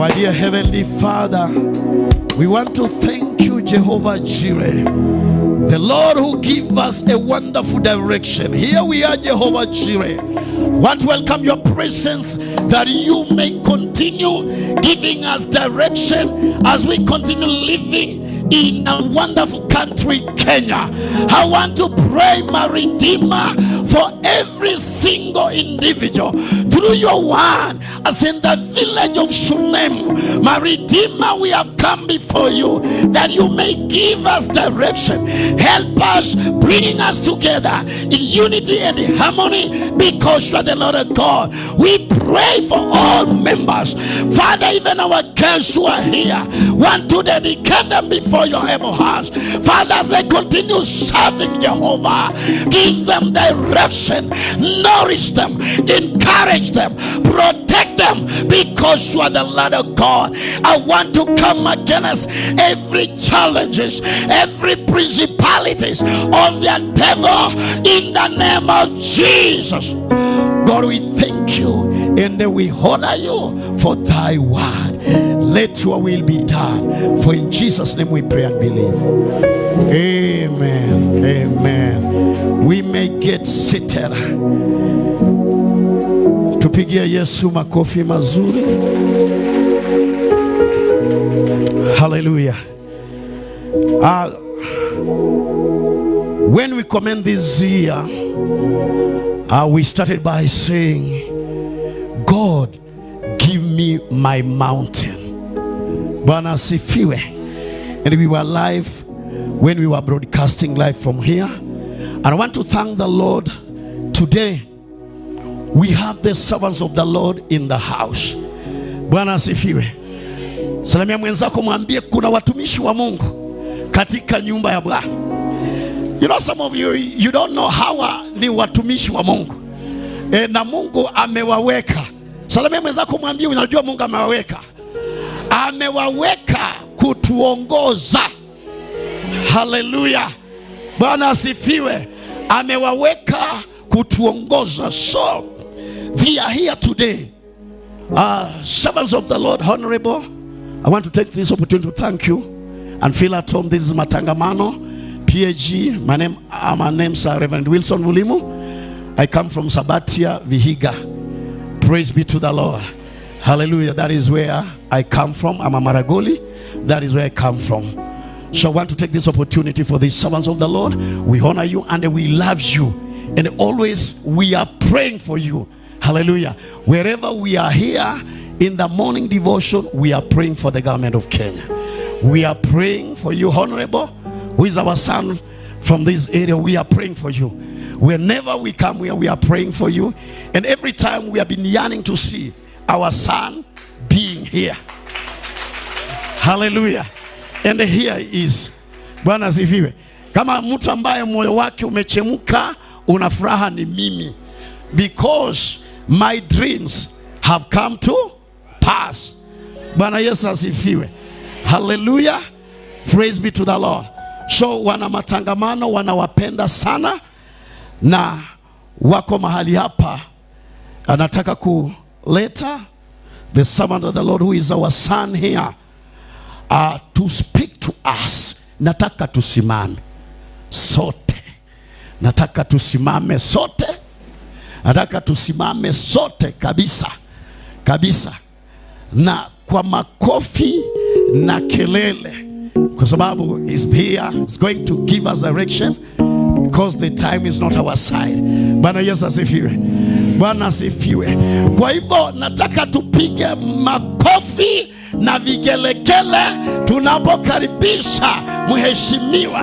Our dear Heavenly Father, we want to thank you, Jehovah Jireh, the Lord who give us a wonderful direction. Here we are, Jehovah Jireh. Want to welcome your presence that you may continue giving us direction as we continue living in a wonderful country, Kenya. I want to pray, my Redeemer, for every single individual through your word, as in the village of Shunem. My Redeemer, we have come before you that you may give us direction, help us, bringing us together in unity and harmony because you are the Lord of God. We pray for all members, Father, even our guests who are here, want to dedicate them before your able hands. Father, as they continue serving Jehovah, give them direction, nourish them, encourage them, protect them, because you are the Lord of God. I want to come against every challenges, every principalities of the devil in the name of Jesus. God, we thank you and we honor you for thy word. Let your will be done. For in Jesus' name we pray and believe. Amen. Amen. We may get seated. Tupigie Yesu makofi mazuri. Hallelujah. When we commend this year, we started by saying, God, give me my mountain. Bwana asifiwe. And we were live when we were broadcasting live from here. And I want to thank the Lord today. We have the servants of the Lord in the house. Bwana asifiwe. Salamia mwenzako, mwambie kuna watumishi wa Mungu katika nyumba ya Bwana. You know, some of you, you don't know hawa ni watumishi wa Mungu. Na Mungu amewaweka. Salamia mwenzako, mwambie unajua Mungu amewaweka. Amewaweka kutuongoza. Hallelujah. Bwana asifiwe. Amewaweka kutuongoza. So they are here today. Servants of the Lord, honorable, I want to take this opportunity to thank you and feel at home. This is Matangamano, PAG. My name is Reverend Wilson Mulimu. I come from Sabatia, Vihiga. Praise be to the Lord. Hallelujah. That is where I come from. I'm a Maragoli. That is where I come from. So I want to take this opportunity for the servants of the Lord. We honor you and we love you. And always we are praying for you. Hallelujah. Wherever we are here in the morning devotion, we are praying for the government of Kenya. We are praying for you, Honorable, who is our son from this area. We are praying for you. Whenever we come here, we are praying for you. And every time we have been yearning to see our son being here. Hallelujah. And here is Bwana asifiwe. Kama mtu ambaye moyo wake umechemuka, una furaha ni mimi. Because my dreams have come to pass. Bwana Yesu asifiwe. Hallelujah. Praise be to the Lord. So wana matangamano wanawapenda sana na wako mahali hapa. Anataka kuleta the servant of the Lord who is our son here, to speak to us. Nataka tusimame sote. Nataka tusimame sote. Nataka tusimame sote kabisa. Kabisa. Na kwa makofi na kelele. Kwa sababu is here, is going to give us direction because the time is not our side. Bwana Yesu asifiwe. Bwana asifiwe. Kwa hivyo nataka tupige makofi na vigelegele tunapokaribisha mheshimiwa.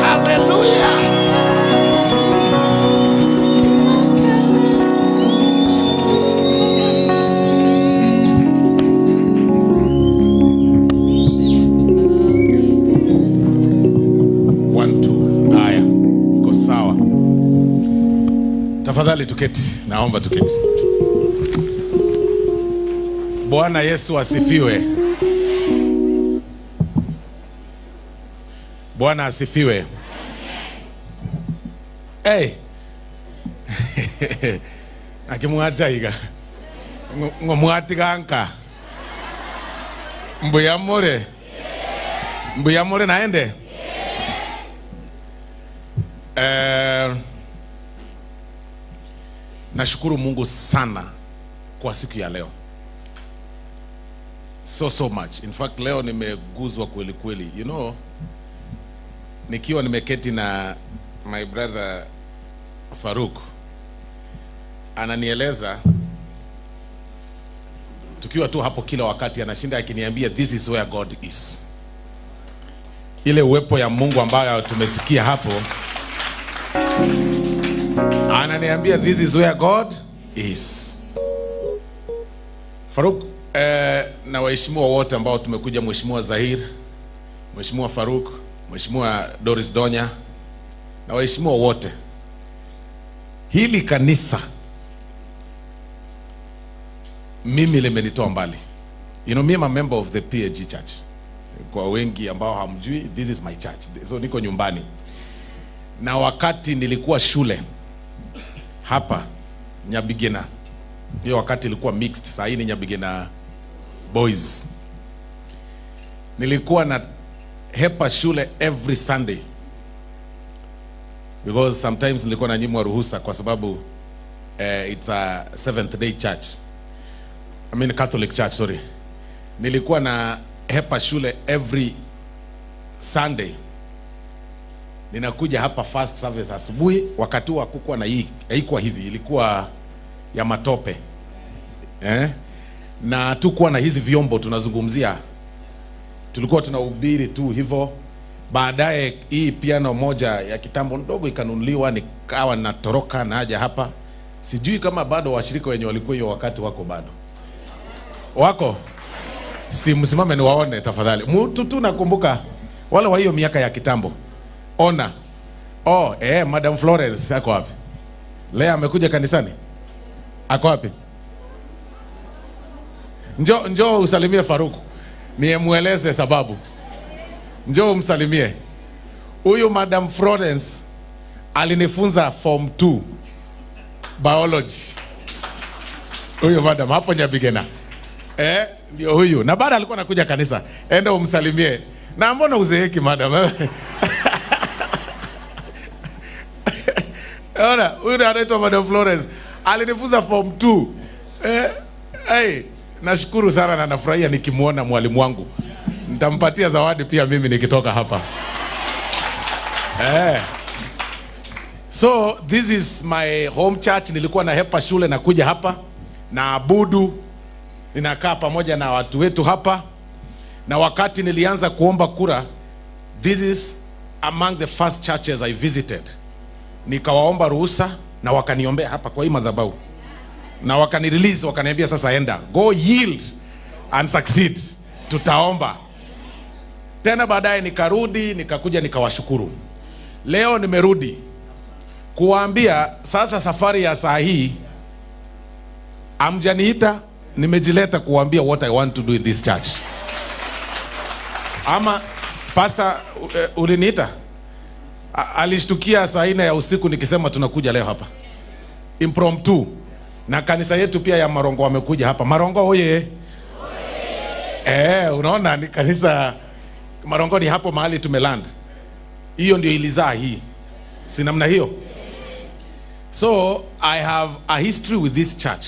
Hallelujah. 1, 2. Haya, iko sawa. Tafadhali tuketi, naomba tuketi. Bwana Yesu asifiwe. Bwana asifiwe. Hey. Akimwacha iga. Ngomwatiganka. Mbuya more? Mbuya more naende? Eh, nashukuru Mungu sana kwa siku ya leo. So so much. In fact, leo nimeguzwa kweli kweli. You know, nikiwa nimeketi na my brother Faruk ananieleza tukiwa tu hapo kila wakati anashinda akiniambia this is where God is. Ile uwepo ya Mungu ambayo tumesikia hapo, ananiambia this is where God is. Faruk na waheshimiwa wote ambao tumekuja, Mheshimiwa Zahir, Mheshimiwa Faruk, Mheshimiwa Doris Donya na waheshimiwa wote, hili kanisa mimi limenitoa mbali. You know, me am a member of the PAG church. Kwa wengi ambao hamjui, this is my church. So niko nyumbani. Na wakati nilikuwa shule hapa Nyabigena, hiyo wakati ilikuwa mixed, saa hii ni Nyabigena boys. Nilikuwa na hepa shule every Sunday because sometimes nilikuwa nanyimwa ruhusa kwa sababu it's a seventh day church. I mean Catholic church, sorry. Nilikuwa na hepa shule every Sunday. Ninakuja hapa first service asubuhi, wakati huo hakukuwa na hii, haikuwa hivi, ilikuwa ya matope. Na hatukuwa na hizi vyombo tunazungumzia. Tulikuwa tunahubiri tu hivyo. Baadaye hii piano moja ya kitambo ndogo ikanunuliwa, nikawa natoroka naja hapa. Sijui kama bado washirika wenye walikuwa hiyo wakati wako bado. Wako? Si msimame niwaone tafadhali. Mtu tu nakumbuka wale wa hiyo miaka ya kitambo. Ona. Oh, Madam Florence ako wapi? Lea amekuja kanisani? Ako wapi? Njoo, njoo usalimie Faruku. Nimueleze sababu. Njoo umsalimie. Huyu Madam Florence alinifunza form 2 biology. Huyu madam hapo Nyabigena. Ndio huyu. Na baada alikuwa anakuja kanisa. Enda umsalimie. Na mbona uzeeki madam? Ona, huyu anaitwa Madam Florence. Alinifunza form 2. Hey, nashukuru sana na nafurahia nikimuona mwalimu wangu. Nitampatia zawadi pia mimi nikitoka hapa. So this is my home church. Nilikuwa na hepa shule na kuja hapa na abudu. Ninakaa pamoja na watu wetu hapa. Na wakati nilianza kuomba kura, this is among the first churches I visited. Nikawaomba ruhusa na wakaniombea hapa kwa hii madhabahu. Na wakanirelease, wakaniambia sasa enda, go yield and succeed. Tutaomba. Tena baadaye nikarudi, nikakuja nikawashukuru. Leo nimerudi kuwaambia sasa safari ya saa hii hamjaniita, nimejileta kuwaambia what I want to do in this church. Ama pastor, uliniita? Alishtukia saa 4 ya usiku nikisema tunakuja leo hapa. Impromptu. Na kanisa yetu pia ya Marongo wamekuja hapa. Marongo oye. Unaona ni kanisa Marongo ni hapo mahali tumeland. Hiyo ndio ilizaa hii. Si namna hiyo? So I have a history with this church.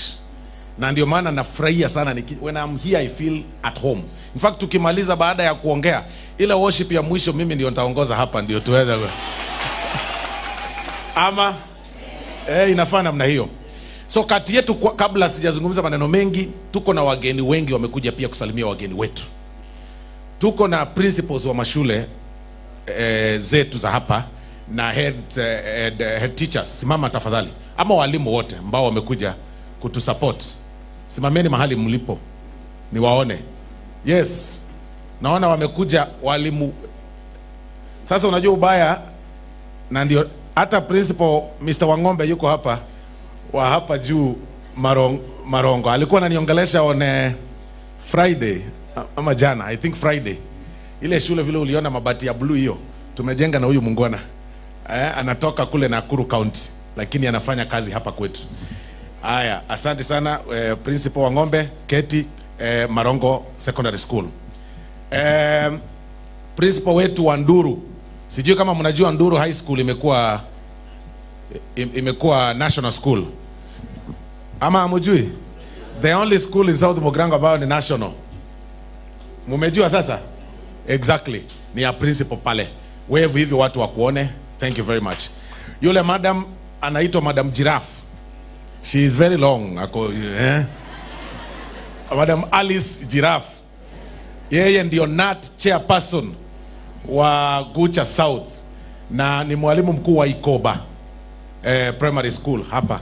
Na ndio maana nafurahia sana when I'm here I feel at home. In fact tukimaliza baada ya kuongea ile worship ya mwisho mimi ndio nitaongoza hapa ndio tuweze ama inafaa namna hiyo. So kati yetu kabla sijazungumza maneno mengi, tuko na wageni wengi wamekuja pia kusalimia wageni wetu. Tuko na principals wa mashule zetu za hapa na head teachers. Simama tafadhali. Ama walimu wote ambao wamekuja kutusupport. Simameni mahali mlipo niwaone. Yes. Naona wamekuja walimu. Sasa unajua ubaya, na ndio hata principal Mr. Wang'ombe yuko hapa wa hapa juu Marongo. Alikuwa ananiongelesha on Friday ama jana, I think Friday. Ile shule vile uliona mabati ya blue hiyo tumejenga na huyu mungwana. Anatoka kule Nakuru County lakini anafanya kazi hapa kwetu. Haya, asante sana principal Wang'ombe, Keti, Marongo Secondary School. Eh, principal wetu wa Nduru, sijui kama mnajua Nduru High School imekuwa imekuwa national school ama hamjui? The only school in South Mugirango ambayo ni national. Mumejua sasa? Exactly. Ni ya principal pale. Wave hivi watu wakuone. Thank you very much. Yule madam anaitwa Madam Giraffe. She is very long. Ako, eh? Madam Alice Giraffe. Yeye ndio NAT chairperson wa Gucha South na ni mwalimu mkuu wa Ikoba primary school hapa.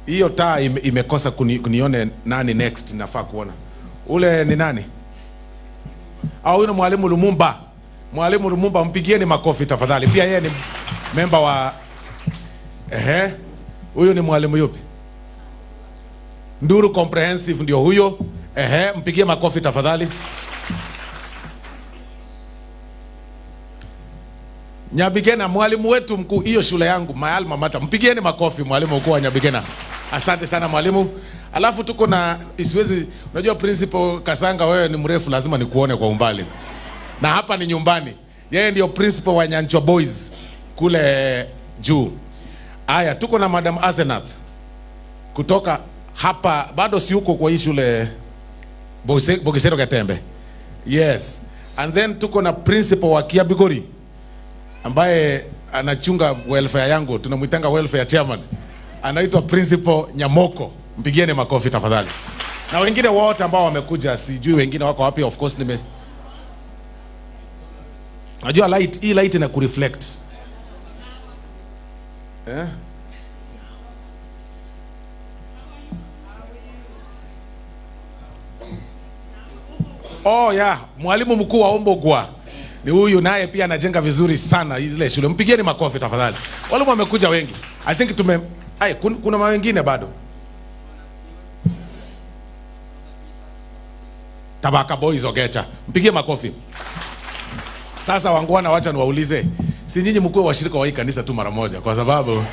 Hiyo taa imekosa kunione nani next nafaa kuona. Ule ni nani? Au huyu ni mwalimu Lumumba. Mwalimu Lumumba, mpigieni makofi tafadhali. Pia yeye ni member wa ehe. Huyu ni mwalimu yupi? Nduru Comprehensive ndio huyo. Ehe, mpigie makofi tafadhali. Nyabigena, mwalimu wetu mkuu, hiyo shule yangu, my alma mater. Mpigieni makofi mwalimu mkuu wa Nyabigena. Asante sana mwalimu. Alafu tuko na isiwezi, unajua principal Kasanga, wewe ni mrefu, lazima nikuone kwa umbali. Na hapa ni nyumbani. Yeye ndio principal wa Nyanchwa Boys kule juu. Aya, tuko na Madam Asenath kutoka hapa, bado si huko kwa hii shule Bogisero Getembe. Yes. And then tuko na principal wa Kiabigori ambaye anachunga welfare yangu, tunamuitanga welfare chairman, anaitwa Principal Nyamoko. Mpigieni makofi tafadhali. Na wengine wote ambao wamekuja, sijui wengine wako wapi, of course nime najua light hii light ina kureflect eh? Oh yeah, mwalimu mkuu wa Ombogwa ni huyu, naye pia anajenga vizuri sana zile shule. Mpigieni makofi tafadhali. Walimu wamekuja wengi. I think tume ai, kuna wengine bado. Tabaka Boys Ogecha. Mpigie makofi. Sasa wangwana, wacha niwaulize, si nyinyi mkuwe washirika wa hii kanisa tu mara moja, kwa sababu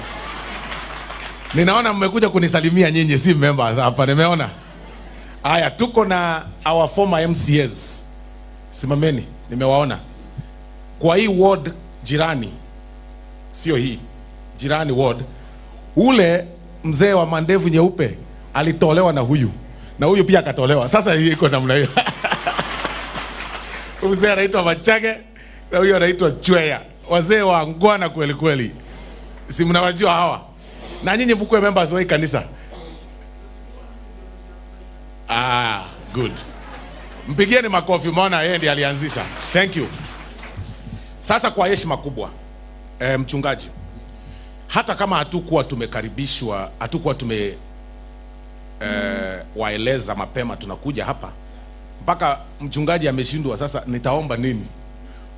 ninaona mmekuja kunisalimia nyinyi, si members hapa, nimeona. Haya, tuko na our former MCAs. Simameni, nimewaona. Kwa hii ward jirani, sio hii, jirani ward, ule mzee wa mandevu nyeupe alitolewa na huyu, na huyu pia akatolewa. Sasa hii iko namna hiyo. Mzee anaitwa Machage na huyu anaitwa Chweya, wazee wa ngwana kweli kweli. Si mnawajua hawa? Na nyinyi mkuwe members wa hii kanisa. Ah, good. Mpigieni makofi, umeona yeye ndiye alianzisha. Thank you. Sasa kwa heshima kubwa, mchungaji, hata kama hatukuwa tumekaribishwa, hatukuwa tume waeleza mapema tunakuja hapa, mpaka mchungaji ameshindwa sasa nitaomba nini?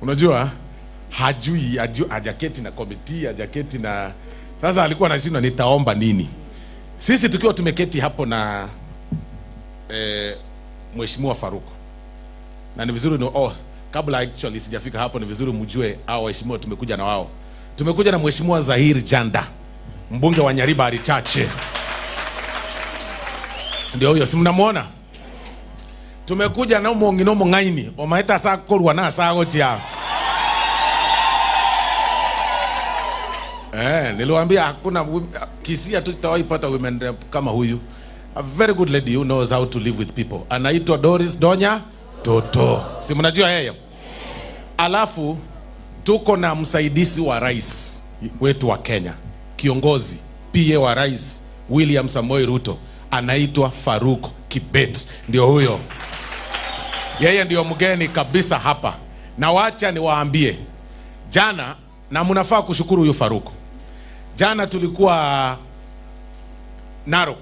Unajua hajui, hajaketi na committee, hajaketi na sasa alikuwa anashindwa nitaomba nini. Sisi tukiwa tumeketi hapo na Mheshimiwa Faruk, na ni vizuri ni, oh, kabla actually sijafika hapo, ni vizuri mjue hao waheshimiwa tumekuja na wao. Tumekuja na Mheshimiwa Zahir Janda, mbunge wa Nyaribari Chache, ndio huyo, si mnamuona? Tumekuja na umongino mung'aini omaeta sa korwa na sa gochia. Niliwaambia hakuna Kisii tutawahi pata women rep kama huyu. A very good lady who knows how to live with people. Anaitwa Doris Donya Toto. Si mnajua yeye? Alafu tuko na msaidizi wa rais wetu wa Kenya, kiongozi PA wa rais William Samoei Ruto, anaitwa Faruk Kibet. Ndio huyo. Yeye ndio mgeni kabisa hapa. Na wacha niwaambie, jana, na mnafaa kushukuru huyu Faruk. Jana tulikuwa Narok.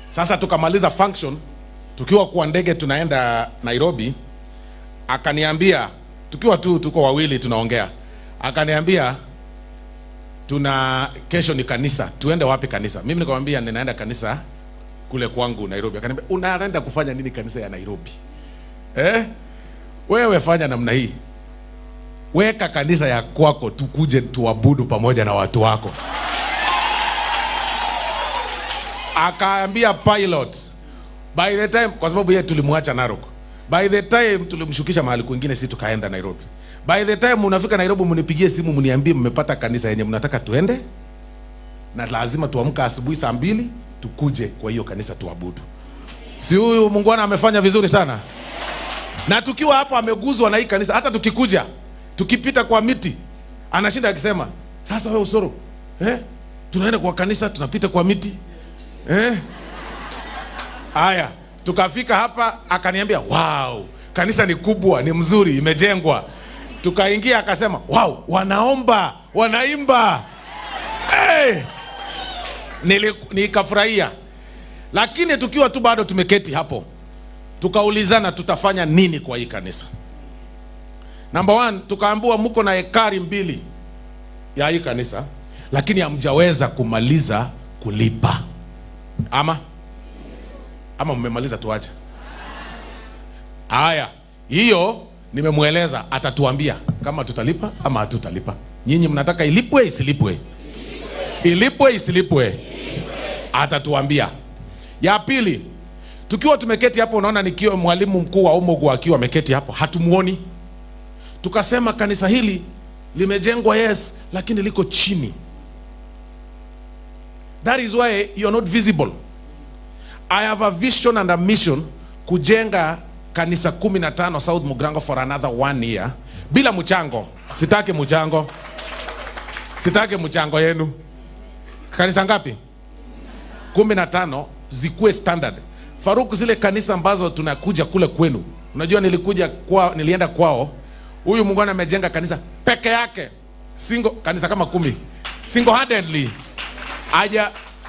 Sasa tukamaliza function, tukiwa kwa ndege tunaenda Nairobi, akaniambia, tukiwa tu tuko wawili tunaongea, akaniambia tuna kesho ni kanisa, tuende wapi kanisa? Mimi nikamwambia ninaenda kanisa kule kwangu Nairobi. Akaniambia unaenda kufanya nini kanisa ya Nairobi? Wewe fanya namna hii, weka kanisa ya kwako tukuje tuabudu pamoja na watu wako. Akaambia pilot, by the time, kwa sababu yeye tulimwacha Narok, By the time tulimshukisha mahali kwingine, si tukaenda Nairobi. By the time unafika Nairobi, mnipigie simu mniambie mmepata kanisa yenye mnataka tuende, na lazima tuamka asubuhi saa 2 tukuje kwa hiyo kanisa tuabudu. Si huyu mungwana amefanya vizuri sana? Na tukiwa hapo ameguzwa na hii kanisa, hata tukikuja tukipita kwa miti anashinda akisema, sasa wewe Osoro, eh? Tunaenda kwa kanisa tunapita kwa miti, eh? Haya, tukafika hapa akaniambia, wow, kanisa ni kubwa, ni mzuri, imejengwa. Tukaingia akasema, wow, wanaomba, wanaimba. Hey! Nikafurahia. Lakini tukiwa tu bado tumeketi hapo, tukaulizana tutafanya nini kwa hii kanisa. Number 1, tukaambiwa mko na ekari 2 ya hii kanisa, lakini hamjaweza kumaliza kulipa. Ama? Ama mmemaliza tuache? Haya, hiyo nimemweleza, atatuambia kama tutalipa ama hatutalipa. Nyinyi mnataka ilipwe isilipwe? Ilipwe isilipwe? Atatuambia. Ya pili, tukiwa tumeketi hapo, unaona nikiwa mwalimu mkuu wa Omogo akiwa ameketi hapo, hatumuoni. Tukasema kanisa hili limejengwa, yes, lakini liko chini. That is why you are not visible. I have a vision and a mission kujenga kanisa 15 South Mugirango for another 1 year bila mchango. Sitaki mchango. Sitaki mchango yenu. Kanisa ngapi? 15 zikuwe standard. Faruk, zile kanisa ambazo tunakuja kule kwenu. Unajua nilienda kwao. Huyu mungwana amejenga kanisa peke yake. Single kanisa kama 10. Single handedly.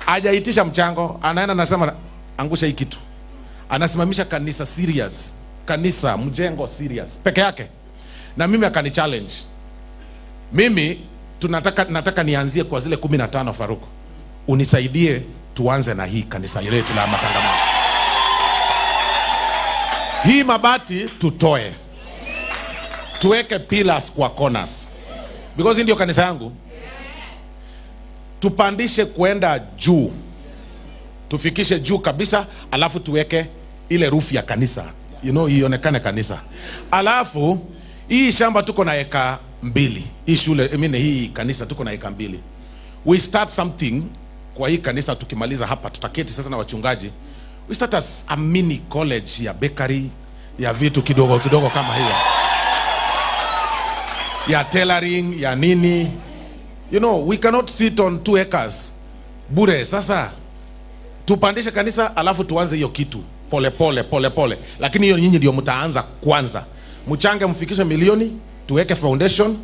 Hajaitisha mchango, anaenda anasema angusha hii kitu. Anasimamisha kanisa serious. Kanisa mjengo serious peke yake. Na mimi akani challenge. Mimi nataka nianzie kwa zile 15 Faruk. Unisaidie tuanze na hii kanisa letu la matangamano. Hii mabati tutoe. Tuweke pillars kwa corners. Because hii ndio kanisa yangu. Tupandishe kwenda juu. Tufikishe juu kabisa, alafu tuweke ile roof ya kanisa. Ionekane kanisa. Alafu hii shamba tuko na eka 2. Hii shule, I mean, hii kanisa tuko na eka 2. We start something kwa hii kanisa. Tukimaliza hapa tutaketi sasa na wachungaji. We start as a mini college ya bakery, ya vitu kidogo kidogo kama hiyo. Ya tailoring, ya nini. We cannot sit on 2 acres bure. Sasa tupandishe kanisa alafu tuanze hiyo kitu pole pole pole pole. Lakini hiyo nyinyi ndio mtaanza kwanza. Mchange mfikishe milioni, tuweke foundation,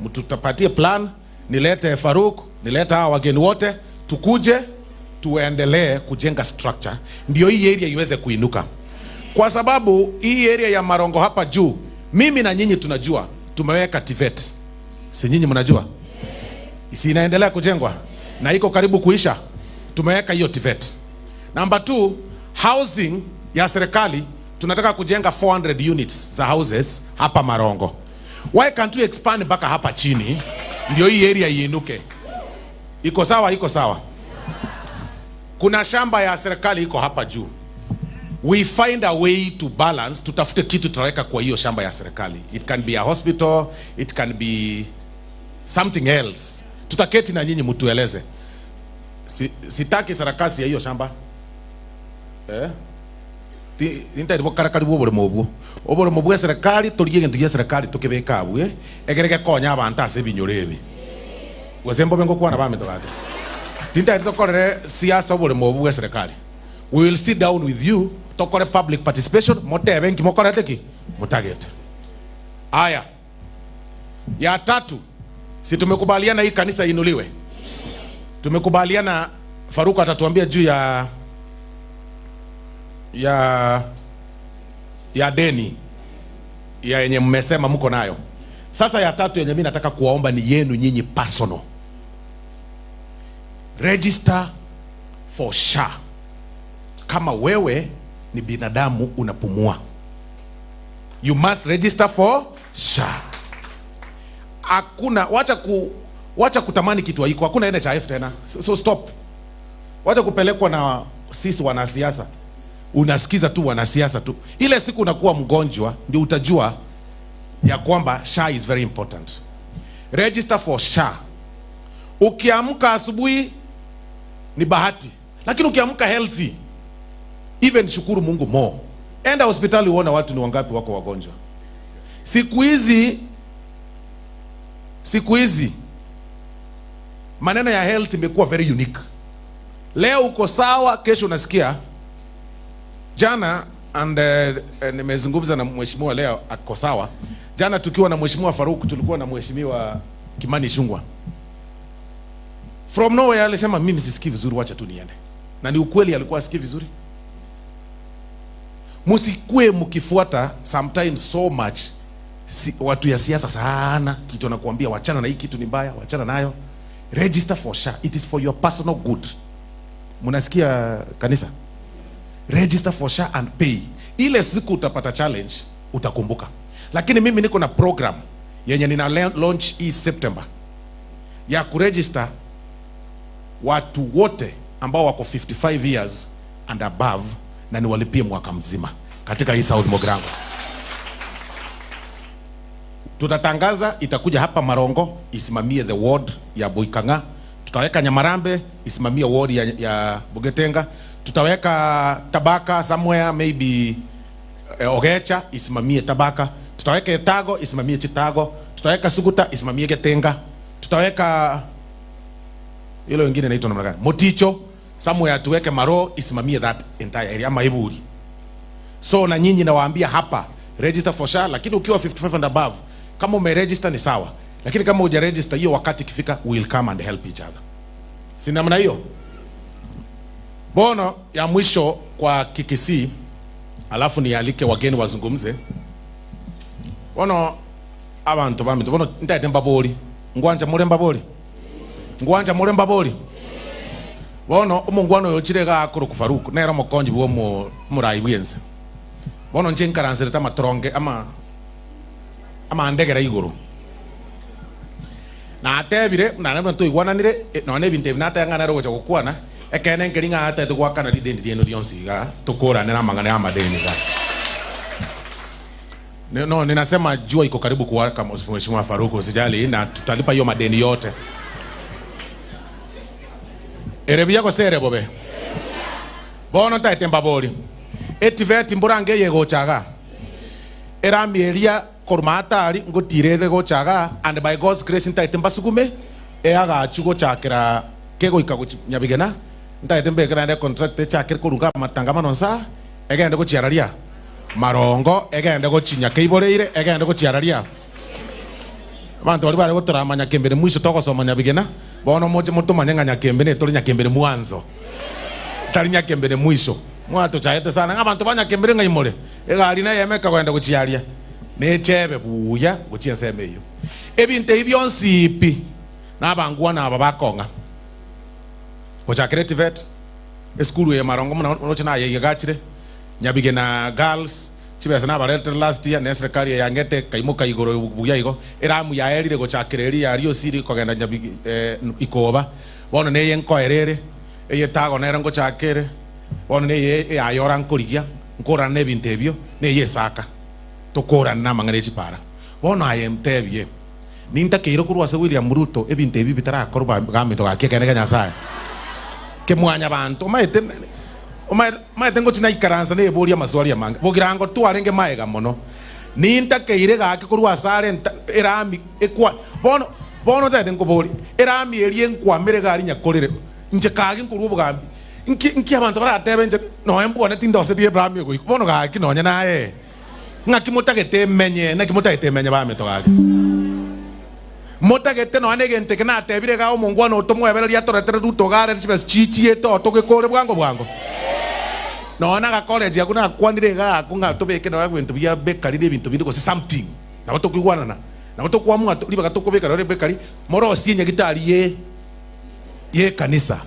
mtutapatie plan, nilete Faruk, nilete hawa wageni wote, tukuje tuendelee kujenga structure ndio hii area iweze kuinuka. Kwa sababu hii area ya Marongo hapa juu, mimi na nyinyi tunajua tumeweka TVET. Si nyinyi mnajua? Si inaendelea kujengwa na iko karibu kuisha. Tumeweka hiyo TVET. Number 2, housing ya serikali tunataka kujenga 400 units za houses hapa Marongo. Why can't we expand mpaka hapa chini ndio hii area iinuke? Iko sawa? Iko sawa. Kuna shamba ya serikali iko hapa juu. We find a way to balance, tutafute kitu tutaweka kwa hiyo shamba ya serikali. It can be a hospital, it can be something else. Tutaketi na nyinyi mtueleze. Sitaki sarakasi ya hiyo shamba. Nita karakari bwo burimo obwo. Oburimo bwa serikali torigie gento gia serikali tukibeka abwe. Egereke konya abantu ase ebinyoro ebi. Gose mbobe ngokwana bamito bake. Tinta tokorere siasa oburimo obwo bwa serikali. We will sit down with you tokore public participation motebe nki mokorete ki mutagete. Aya. Ya tatu, si tumekubaliana hii kanisa inuliwe? Tumekubaliana Faruku atatuambia juu ya deni ya yenye mmesema mko nayo. Sasa ya tatu yenye mimi nataka kuwaomba ni yenu nyinyi personal. Register for SHA. Kama wewe ni binadamu unapumua, you must register for SHA. Hakuna, wacha kutamani kitu haiko. Hakuna NHIF tena. So stop. Wacha kupelekwa na sisi wanasiasa. Unasikiza tu wanasiasa tu. Ile siku unakuwa mgonjwa ndio utajua ya kwamba SHA is very important. Register for SHA. Ukiamka asubuhi ni bahati, lakini ukiamka healthy, even shukuru Mungu more. Enda hospitali uone watu ni wangapi wako wagonjwa siku hizi. Siku hizi maneno ya health imekuwa very unique. Leo uko sawa, kesho unasikia jana and nimezungumza na mheshimiwa leo ako sawa. Jana tukiwa na mheshimiwa Faruk, tulikuwa na mheshimiwa Kimani Ichung'wah. From nowhere alisema mimi sisikii vizuri, wacha tu niende. Na ni ukweli alikuwa asikii vizuri. Msikue mkifuata sometimes so much si, watu ya siasa sana, kitu anakuambia wachana na hii kitu ni mbaya, wachana nayo. Register for SHA, it is for your personal good. Mnasikia kanisa? Register for SHA and pay. Ile siku utapata challenge utakumbuka. Lakini mimi niko na program yenye nina launch hii September ya kuregister watu wote ambao wako 55 years and above na niwalipie mwaka mzima katika hii South Mugirango. Tutatangaza, itakuja hapa Marongo isimamie the ward ya Boikanga. Tutaweka Nyamarambe isimamie ward ya Bugetenga. Tutaweka Tabaka somewhere maybe Ogecha isimamie Tabaka. Tutaweka Etago isimamie Chitago. Tutaweka Suguta isimamie Getenga. Tutaweka ile wengine inaitwa namna gani? Moticho somewhere tuweke Maro isimamie that entire area ama Iburi. So na nyinyi nawaambia hapa register for SHA, lakini ukiwa 55 and above kama umeregister ni sawa, lakini kama hujaregister hiyo wakati ikifika we will come and help each other. Si namna hiyo? Bono ya mwisho kwa Kikisii, alafu nialike wageni wazungumze. Bono abantu baminto bono ntaete mbabori ngwanja more mbabori ngwanja more mbabori bono omongwana oyo ochire iga akoro Farouk nere omokonyi bwa omo omorai bwense bono inche nkaranserete amatoronge ama amandegera igoro natebire naende buna toigwananire eh, nonya na ebinto ebi nateba ng'a nere ogocha gokwana ekeene nkeri ng'a atete goakana rideni riaino rionsi iga tokoranere amang'ana ya amadeni iga. No, ninasema jua iko karibu kuwaka, Mheshimiwa Farouk, usijali na tutalipa hiyo madeni yote. Ere buya gose ere bobe? Bono ntaete mbabori. Etiveti mborange eye egocha igaa. Erami eria korwa maatari ngotira ere gocha igaa and by God's grace ntaete mbasugume eagachu gochakera kegoika gochi Nyabigena ntaete mbeke naende econtract echakere korunga amatangamano nsaa egende gochiararia Marongo egende gochi Nyakeiboreire egende gochiararia Abanto baria bare gotorama Nyakembere mwisho togosoma Nyabigena bono moche motomanye ng'a Nyakembe netore Nyakembere mwanzo tari Nyakembere mwisho. Mwatochaete sana ng'a abanto ba Nyakembere ng'ai more? Egari neyemo ekagenda gochia aria nechebe buya gochia ensemo eyio. Ebinto ebi bionsi pi nabangwana aba bakong'a gochakera etivet esukuru eye Marongo buna oroche naye egachire Nyabigena Girls chibesa nabaretere last year ne eserekari eye yang'ete ekaimoka igoro buya igo eramu yaerire gochakera eria yaria osiri kogenda Nyabige ikoba bono neye nkoera ere eye tago nere ngochaka ere bono neye eyayora nkorigia nkorana na ebinto ebio neye esaka tokorane na amang'ana echipara bono aye ntebie nintakeire korwa ase William Ruto ebinto ebi bitarakorwa gaminto gaki ekeene kia Nyasaye kemwanyabanto omaete Omanyete, omanyete ngochia naikaransa neborie amaswali amange. Bogirango twarenge maega mono. Nintakeire gaki korwa asare nta, erami ekwa, bono, bono tagete nkoborie, erami eria enkwamere iga aria nyakorere, inche kagi nkorwa obogambi, nki, nki abanto baratebe inche nonya mbwane tindoseti erami egoika, bono gaki nonya naye, ng'aki motagete emenye, naki motagete emenye baminto gaki? Motagete nonya negento eke natebire igaa omongwana oo tomoebererie atoretere Ruto iga arere chibesa chichiete oo togekore bwango bwango. Nonya nagakoreji akwo nakwanire igaa akwo ng'a tobeke nonya ebinto bia bakery na ebinto binde gose something nabo tokoigwanana nabo tokoamua ribaga tokobeka nonya bakery morosie enyagitari ye yekanisa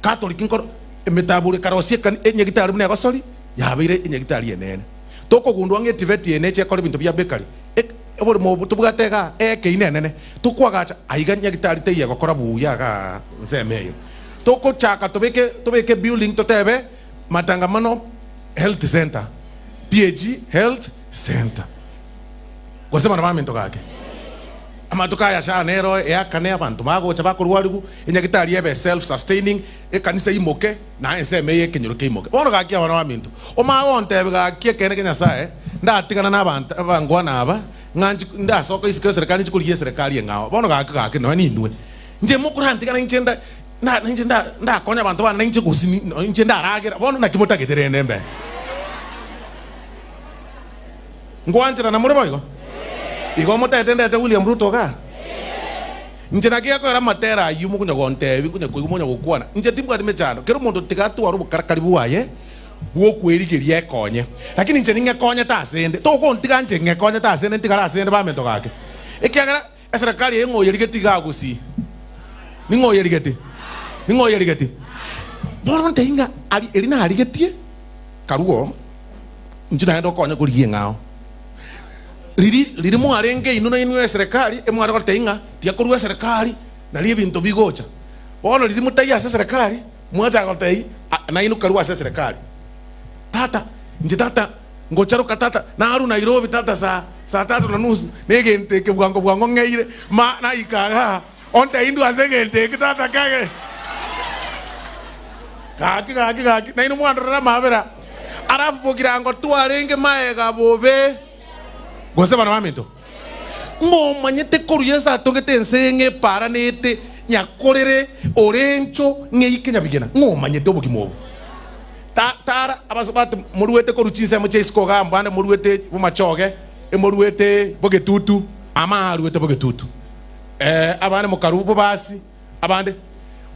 Catholic nkoro emetabori ekarosia ekani enyagitari buna egosori yabeire enyagitari enene. Tokogundua ng'a etiveti eye neche ekore ebinto bia bakery Oborimo obo tobwate igaa ekeina enene, tokoagacha aiga nyagitari teiyo egokora buya igaa nsemo eye. Togochaka tobeke tobeke building totebe Matangamano Health Centre, PAG Health Centre. Gose bono baminto gake, amatuko aya SHA nero eakane abanto bagocha bakorwarigu, enyagitari ebe self sustaining, ekanisa eimoke, na ensemo eye ekenyoro keimoke. Bono gaki abana baminto, omanye gontebia gaki ekeene kia Nyasae, ndatigana na abanto abangwana aba, ng'a nchi ndasoka isiko eserekari nchi korigia eserekari eng'ao. Bono gaki gaki nonya ninwe, inche mokorantigana inche nda na inche nda ndakonya abanto bane na inche gose ni inche ndaragera, bono naki motagete rende mbe? Ngwancherana more boigo? Igo motagete ndete William Ruto igaa? Inche naki gekoera amatera ayio mokonya gontebia, nkonya koigwa mokonya gokwana. Inche timbwati mechando, kera omonto tiga atware obokarakari bwaye bw'okwerigeria ekonye. Lakini inche ning'ekonyete asende, togontiga inche ng'ekonyete asende ntigare asende bamento gake. Ekiagera eserekari eye ng'o oyerigeti igaa gusii? Ning'o oyerigeti? Ning'o oyerigeti? Bono ntebie ng'a ari eri narigetie karwo inche naende okonye korigia eng'ao. Riri riri mwarenge inwe nainwe eserekari emware gotebia ng'a tiga korwa eserekari nario ebinto bigocha. Bono riri motaiyo ase eserekari mwachaka gotebia nainwe karue ase eserekari. Tata inche tata ngocharoka tata narue Nairobi tata saa saa tatu na nusu negento eke bwango bwango ng'eire ma naika igaa ontebie indwe ase egento eke tata kege gaki gaki gaki nainwe mwandorera amabera. Alafu bogirango twarenge maega bobe. Gose bana baminto, ng'omanyete korwa Yeso atogete ense eye ng'eparanete nyakorere orencho ng'eike nyabigena, ng'omanyete obogima obo. Ta, tara, abasubati moruete korwa chinsemo chia isiko igaa mbande moruete bomachoge, emoruete bogetutu, ama aruete bogetutu, eh, abande mokarwa bobasi, abande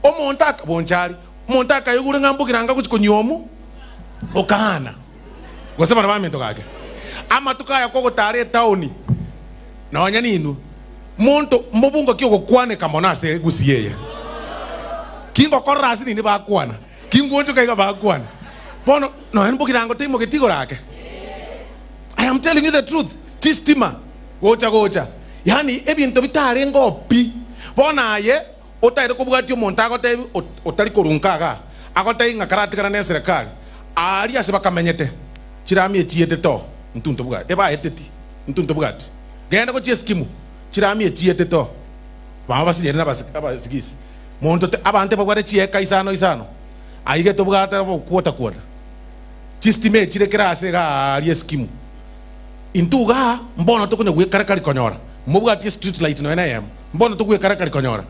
omonto aka bonchari, omonto akaigure ng'a mbogiranga gochia konyuomu, okana. Gose bana baminto gake, amatuko aya kogotara etaoni nonya ninwe, monto mobungo ki ogokwaneka mono ase egusi eye? Ki ngokorora ase nini bakwana? Ki ngwonchoka iga bakwana? Bono nonya mbogirango taimogeti igoro ake. I am telling you the truth, chistima gocha gocha, yaani ebinto bitarenge oo pi. Bono aye Otaete kobwatia omonto agotebi otari korunka igaa, agotebi ng'a karatigana neserekari, aaria ase bakamenyete, chirami echiete too, intwe ntobwati, ebaeteti, intwe ntobwati. Genda gochia eskimu, chirami echiete too, bamo basinyire na abasigisi. Monto te, abanto ebabwate chieka isano isano, aiga tobwate obokwota kwota. Chistima echire kera ase igaa aaria eskimu. Intwe igaa mbono tokonya gwekarakari konyora, mobwati estreet light nonya neyemo. Mbono togwekarakari konyora,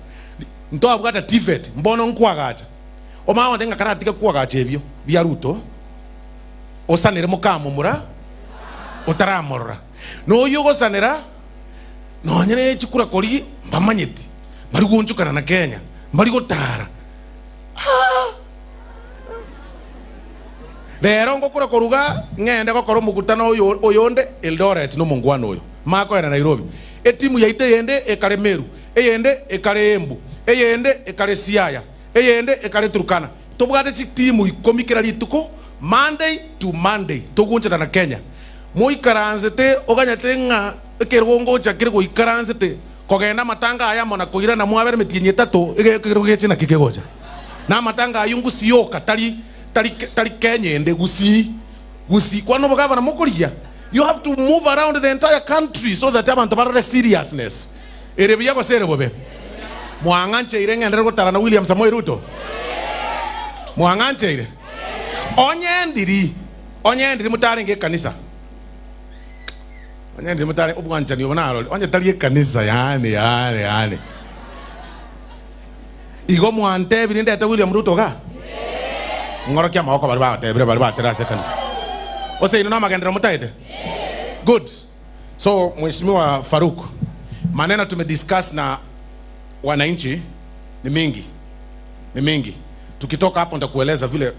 ntwabwata TVET, mbono nkwagacha. Omanye gote ng'a karatige kwagacha ebio bia Ruto, osanere mokamomura otaramorora. Na oyio ogosanera nonye ne chikura koria mbamanyeti, mbari goonchokana na Kenya, mbari gotara. Aah! Rero ngokura koruga ng'ende gokora omokutano oyo oyonde Eldoret nomongwana oyo makoenda Nairobi. Etimu yaito eyende ekare Meru, eyende ekare Embu, eyende ekare Siaya, eyende ekare Turkana. Tobwate chitimu ikomi kera rituko Monday to Monday togoonchana na Kenya. Moikaransete oganyete ng'a ekerogo ngocha kere goikaransete kogenda amatanga aya amo na koirana mwabere emetienyi etato ekerogo geche naki kegocha. Na amatanga ayio ngusioka tari tari tari Kenya ende gusii gusii kwana obogavana mokorigia you have to move around the entire country so that abanto barore seriousness ere buya gose ere bobe. Mwang'ancheire ng'enderere gotara na William Samoei Ruto? Mwang'ancheire? Onye ndiri onye ndiri motarenge ekanisa onye ndiri motare obwanchani obo narori onye tari ekanisa yaani yaani yaani Igo mwantebirie ndete William Ruto igaa? Ng'orokie amaboko baria bagotebire baria batere ase ekanisa. Gose inwe namagenderero motaete? Good. So Mheshimiwa Farouk, maneno tumediscuss na wananchi ni mingi, ni mingi. Tukitoka hapo nitakueleza vile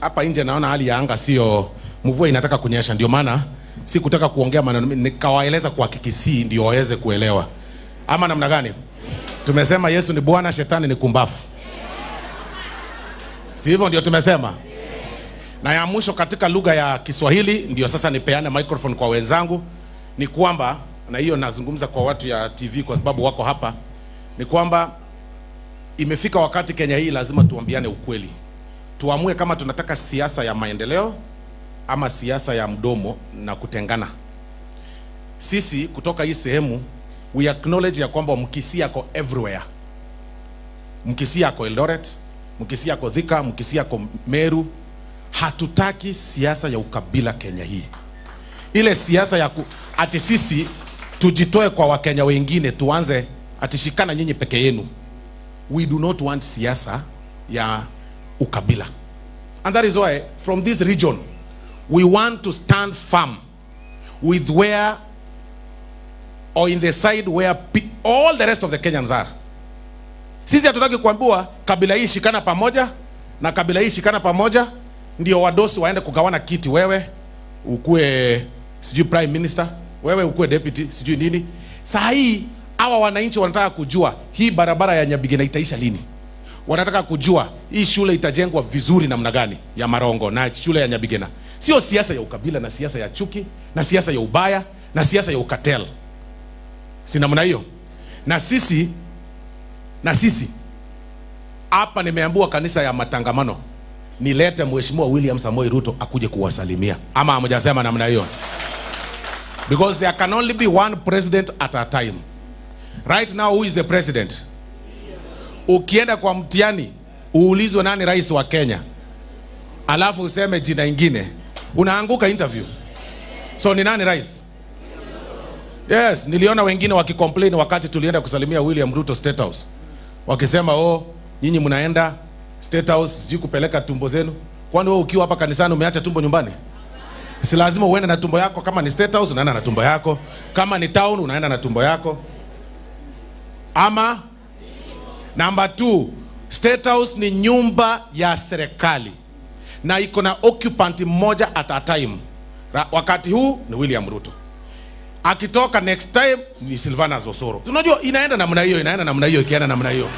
hapa nje naona hali ya anga sio mvua inataka kunyesha, ndio maana sikutaka kuongea maneno mingi, nikawaeleza kwa Kikisii ndio waweze kuelewa, ama namna gani? Tumesema Yesu ni Bwana, shetani ni kumbafu, si hivyo? Ndio tumesema. Na ya mwisho katika lugha ya Kiswahili, ndio sasa nipeane microphone kwa wenzangu, ni kwamba, na hiyo nazungumza kwa watu ya TV kwa sababu wako hapa, ni kwamba imefika wakati Kenya hii lazima tuambiane ukweli. Tuamue kama tunataka siasa ya maendeleo ama siasa ya mdomo na kutengana. Sisi kutoka hii sehemu we acknowledge ya kwamba Mkisii ako everywhere. Mkisii ako Eldoret, Mkisii ako Thika, Mkisii ako Meru. Hatutaki siasa ya ukabila Kenya hii. Ile siasa ya ati sisi tujitoe kwa Wakenya wengine tuanze ati shikana nyinyi peke yenu. We do not want siasa ya ukabila. And that is why from this region we want to stand firm with where or in the side where all the rest of the Kenyans are. Sisi hatutaki kuambiwa kabila hii shikana pamoja na kabila hii shikana pamoja ndio wadosi waende kugawana kiti, wewe ukue sijui prime minister, wewe ukue deputy sijui nini. Saa hii hawa wananchi wanataka kujua hii barabara ya Nyabigena itaisha lini. Wanataka kujua hii shule itajengwa vizuri namna gani ya Marongo na shule ya Nyabigena. Sio siasa ya ukabila na siasa ya chuki na siasa ya ubaya na siasa ya ukatel. Si namna hiyo? Na sisi hapa nimeambiwa kanisa ya matangamano nilete Mheshimiwa William Samoei Ruto akuje kuwasalimia. Ama hamjasema namna hiyo? Because there can only be one president at a time. Right now who is the president? Ukienda kwa mtihani uulizwe nani rais wa Kenya, alafu useme jina ingine, unaanguka interview. So ni nani rais? Yes, niliona wengine wakicomplain wakati tulienda kusalimia William Ruto State House. Wakisema oh, nyinyi mnaenda State House sijui kupeleka tumbo zenu. Kwani wewe ukiwa hapa kanisani umeacha tumbo nyumbani? Si lazima uende na tumbo yako. Kama ni State House unaenda na tumbo yako, kama ni town unaenda na tumbo yako. Ama number 2, State House ni nyumba ya serikali na iko na occupant mmoja at a time. Wakati huu ni William Ruto. Akitoka next time ni Silvanus Osoro. Unajua inaenda namna hiyo, inaenda namna hiyo, ikienda namna hiyo.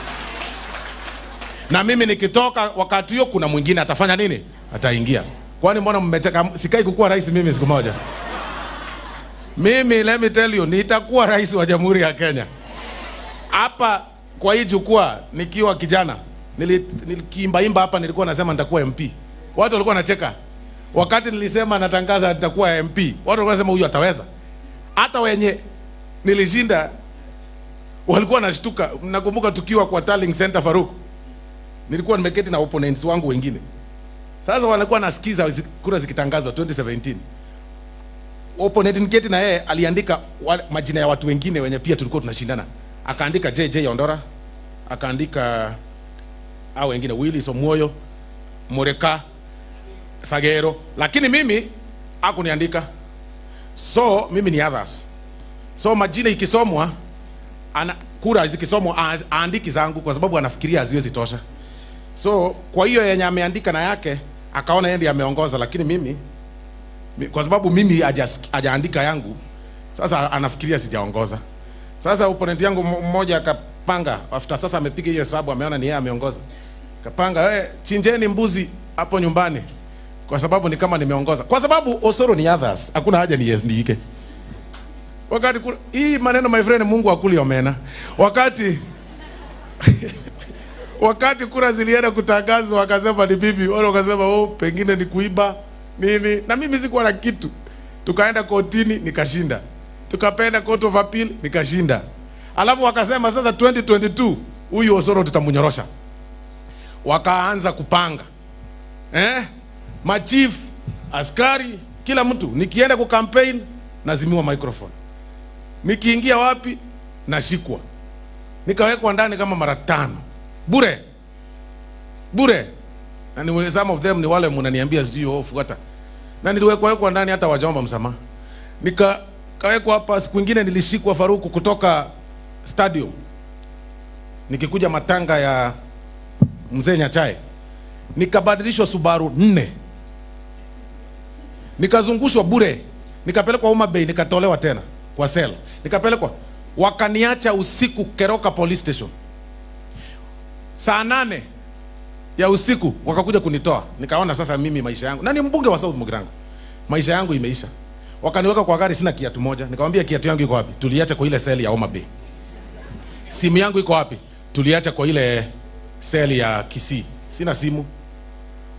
Na mimi nikitoka wakati huo kuna mwingine atafanya nini? Ataingia. Kwani mbona mmecheka? Sikai kukuwa rais mimi siku moja. Mimi let me tell you, nitakuwa rais wa Jamhuri ya Kenya. Hapa kwa hii jukwaa nikiwa kijana, nilikiimba hapa, nilikuwa nasema nitakuwa MP. Watu walikuwa wanacheka. Wakati nilisema natangaza nitakuwa MP, watu walikuwa wanasema huyu ataweza. Hata wenye nilishinda walikuwa wanashtuka. Nakumbuka tukiwa kwa Tallying Center Farouk, nilikuwa nimeketi na opponents wangu wengine. Sasa walikuwa nasikiza kura zikitangazwa 2017. Opponent niketi na yeye aliandika majina ya watu wengine wenye pia tulikuwa tunashindana. Akaandika JJ Ondora, akaandika hao wengine Willis Omoyo, Moreka, Sagero, lakini mimi hakuniandika. So mimi ni others. So majina ikisomwa, kura zikisomwa, aandiki zangu kwa sababu anafikiria haziwezi tosha. So kwa hiyo yenye ameandika na yake akaona yeye ndiye ameongoza, lakini mimi kwa sababu mimi hajaandika yangu, sasa anafikiria sijaongoza. Sasa opponent yangu mmoja akapanga, after sasa amepiga hiyo hesabu ameona ni yeye ameongoza. Akapanga, chinjeni mbuzi hapo nyumbani kwa sababu ni kama nimeongoza. Kwa sababu Osoro ni others, hakuna haja ni yes niike. Wakati hii maneno my friend, Mungu akuli omena. Wakati kura zilienda kutangazwa wakasema ni bibi, wale wakasema oh, pengine ni kuiba nini, na mimi sikuwa na kitu. Tukaenda kotini nikashinda. Tukapenda court of appeal nikashinda. Alafu wakasema sasa 2022 huyu Osoro tutamnyorosha. Wakaanza kupanga. Machief, askari, kila mtu. Nikienda ku campaign nazimiwa microphone. Nikiingia wapi nashikwa. Nikawekwa ndani kama mara 5. Bure. Bure. Na ni some of them ni wale mnaniambia sijui hofu hata. Na niliwekwa wekwa ndani hata wajaomba msamaha. Nikawekwa hapa, siku nyingine nilishikwa Faruku kutoka stadium. Nikikuja matanga ya mzee Nyachae. Nikabadilishwa Subaru 4. Nikazungushwa bure. Nikapelekwa Homa Bay, nikatolewa tena kwa cell. Nikapelekwa, wakaniacha usiku Keroka police station. Saa 8 ya usiku wakakuja kunitoa. Nikaona sasa mimi maisha yangu, na ni mbunge wa South Mugirango, maisha yangu imeisha. Wakaniweka kwa gari, sina kiatu moja. Nikamwambia kiatu yangu iko wapi? Tuliacha kwa ile cell ya Homa Bay. Simu yangu iko wapi? Tuliacha kwa ile cell ya Kisii. Sina simu.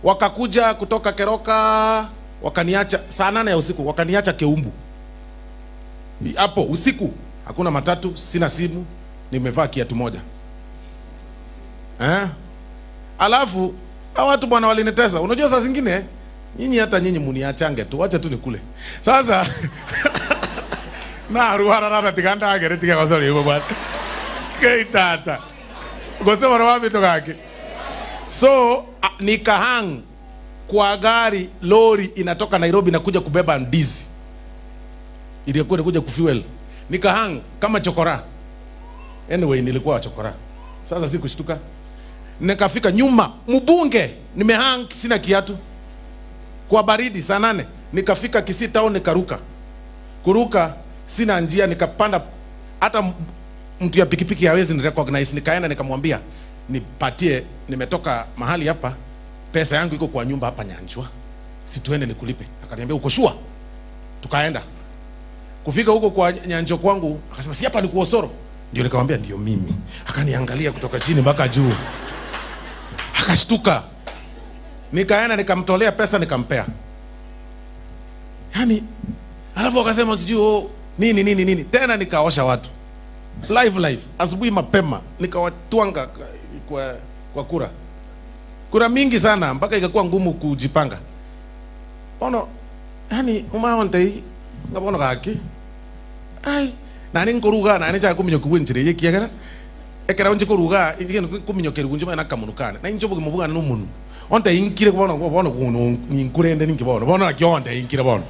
Wakakuja kutoka Keroka wakaniacha saa nane ya usiku, wakaniacha Keumbu hapo usiku, hakuna matatu, sina simu, nimevaa kiatu moja eh? Alafu hao watu bwana walinitesa. Unajua saa zingine nyinyi hata nyinyi muniachange tu, wacha tu nikule sasa naruara rara tiga ndagere tiga gosori igo bwana kei tata gose boro wabito gaki so nikahang kwa gari lori inatoka Nairobi na kuja kubeba ndizi iliyokuwa inakuja kufuel, nikahang kama chokora. Anyway, nilikuwa chokora, sasa sikushtuka. Nikafika nyuma mbunge, nimehang sina kiatu, kwa baridi saa nane. Nikafika Kisii town nikaruka kuruka, sina njia, nikapanda hata mtu ya pikipiki hawezi ni recognize. Nikaenda nikamwambia nipatie, nimetoka mahali hapa, pesa yangu iko kwa nyumba hapa Nyanjwa, si tuende nikulipe. Akaniambia uko sure? Tukaenda kufika huko kwa Nyanjo kwangu, akasema si hapa ni kuosoro? Ndio nikamwambia ndio mimi. Akaniangalia kutoka chini mpaka juu, akashtuka. Nikaenda nikamtolea pesa nikampea, yani alafu akasema sijui oh, nini nini nini tena. Nikaosha watu live live asubuhi mapema, nikawatwanga kwa kura kura mingi sana mpaka ikakuwa ngumu kujipanga. Ono yani umaonte ngabono gaki ai nani nkoruga nani cha kuminyoka bwenchire ye kiagera ekera nje koruga inge kuminyoka kunje mana kamunukane na injo bugimo bugana nomunu onte inkire bono bono kuno ninkurende ninki bono bono nakio onte inkire bono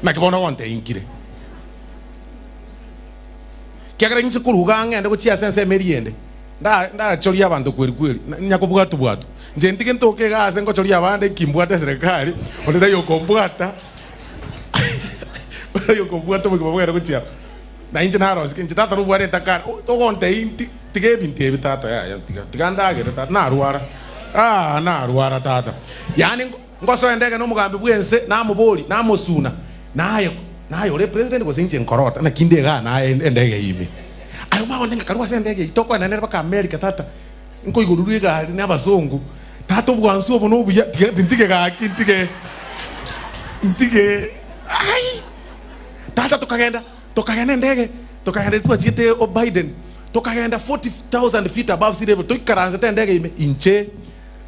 naki bono onte inkire kiagera inche koruga ng'ende gochia ase ense emeri ende nda ndachoria abanto kweri kweri nyakobwatu bwatu nche ntige ntoke iga ase ngochoria abande kimbwate serikali onde tayokombwata oyokombwata obogima bwere gochia na inche narosike inche tata nobware etakana togontei tiga ebinto ebi tata yaya tiga tiga ndagere tata narwara ah narwara tata yaani ngosoe ndege na omogambi bwa ense namobori namosuna naye naye ore president gose inche nkorota naki nde igaa naye endege ime aye omanye ng'a karue ase endege eyio tokoenda nere mpaka America tata nkoigorurwa egari na abasongo tata obwansu obo nobuya tiga ntige gaki ntige ntige ai tata tokagenda tokagenda endege tokagenda twachiete o Biden tokagenda 40,000 feet above sea level toikaransete endege ime inche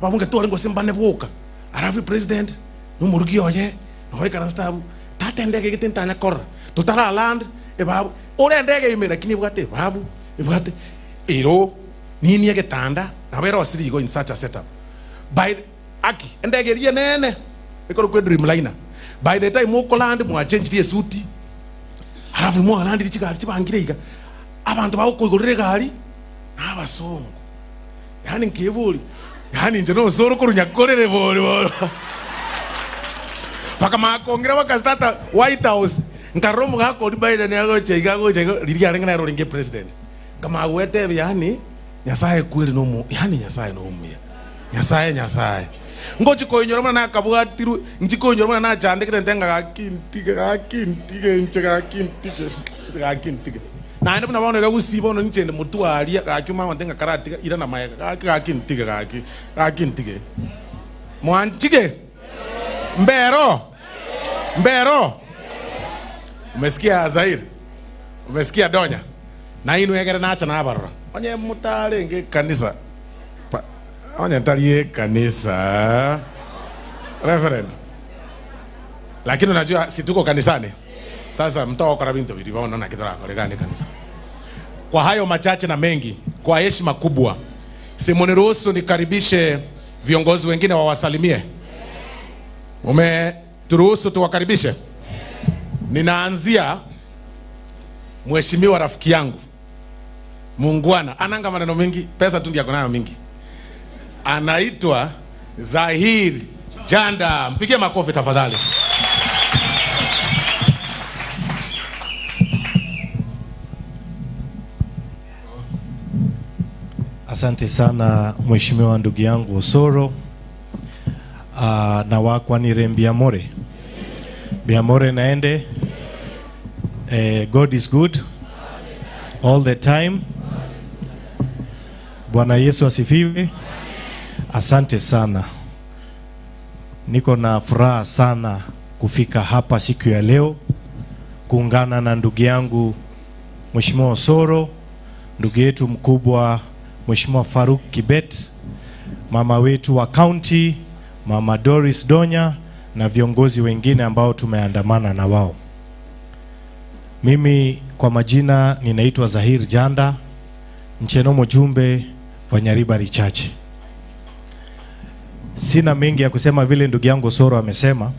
ababunge tware gose mbane boka alafu president na omorugi oye nabo baikaransete abwo tata endege egete ntanya korora totara land ebabu ore endege ime lakini ebwate ebabu ebwate ero nini egetanda nabo erosire igo in such a setup by the aki endege eria enene ekorokwa edreamliner by the time okoland mwachengirie esuti alafu mwalandire chigari chibangire iga abanto bagokoigorera egari na abasongo yaani nkebori yaani inche nosoro korwa nyakorere bori bono bakamanya kong'ira bakastata White House nkarora omogaka oria Biden agocha iga agocha iga riria arenge nere orenge president nkamanya gwetebia yaani Nyasaye kweri nomo yaani Nyasaye nomuya Nyasaye Nyasaye ngochi koinyora buna nakabwatirwe nchi koinyora buna nachandekete nte ng'a gaki ntige gaki ntige inche gaki ntige inche gaki ntige naende buna bono iga gusii bono ninche inde motwe aria gaki omanye gonte ng'a karatiga irana magega gaki gaki ntige gaki gaki ntige mwanchige mbero mbero umesikia Zaire umesikia Donya nainwe egere nacha nabarora onye motarenge ekanisa pa onye ntari ekanisa reverend lakini unajua si tuko kanisani sasa mtogokora binto biria bono naki torakore iga nekanisa kwa hayo machache na mengi kwa heshima kubwa simuniruhusu nikaribishe viongozi wengine wawasalimie umeturuhusu tuwakaribishe ninaanzia mheshimiwa rafiki yangu muungwana ananga maneno mengi pesa tu ndiyo ako nayo mingi anaitwa Zahir Janda mpigie makofi tafadhali Asante sana mheshimiwa ndugu yangu Osoro. Na wakwanire mbiamore mbiamore naende. God is good all the time. Bwana Yesu asifiwe. Asante sana. Niko na furaha sana kufika hapa siku ya leo kuungana na ndugu yangu Mheshimiwa Osoro, ndugu yetu mkubwa Mheshimiwa Faruk Kibet, mama wetu wa county Mama Doris Donya na viongozi wengine ambao tumeandamana na wao. Mimi kwa majina ninaitwa Zahir Janda, Ncheno mjumbe wa Nyaribari Chache. Sina mengi ya kusema vile ndugu yangu Osoro amesema.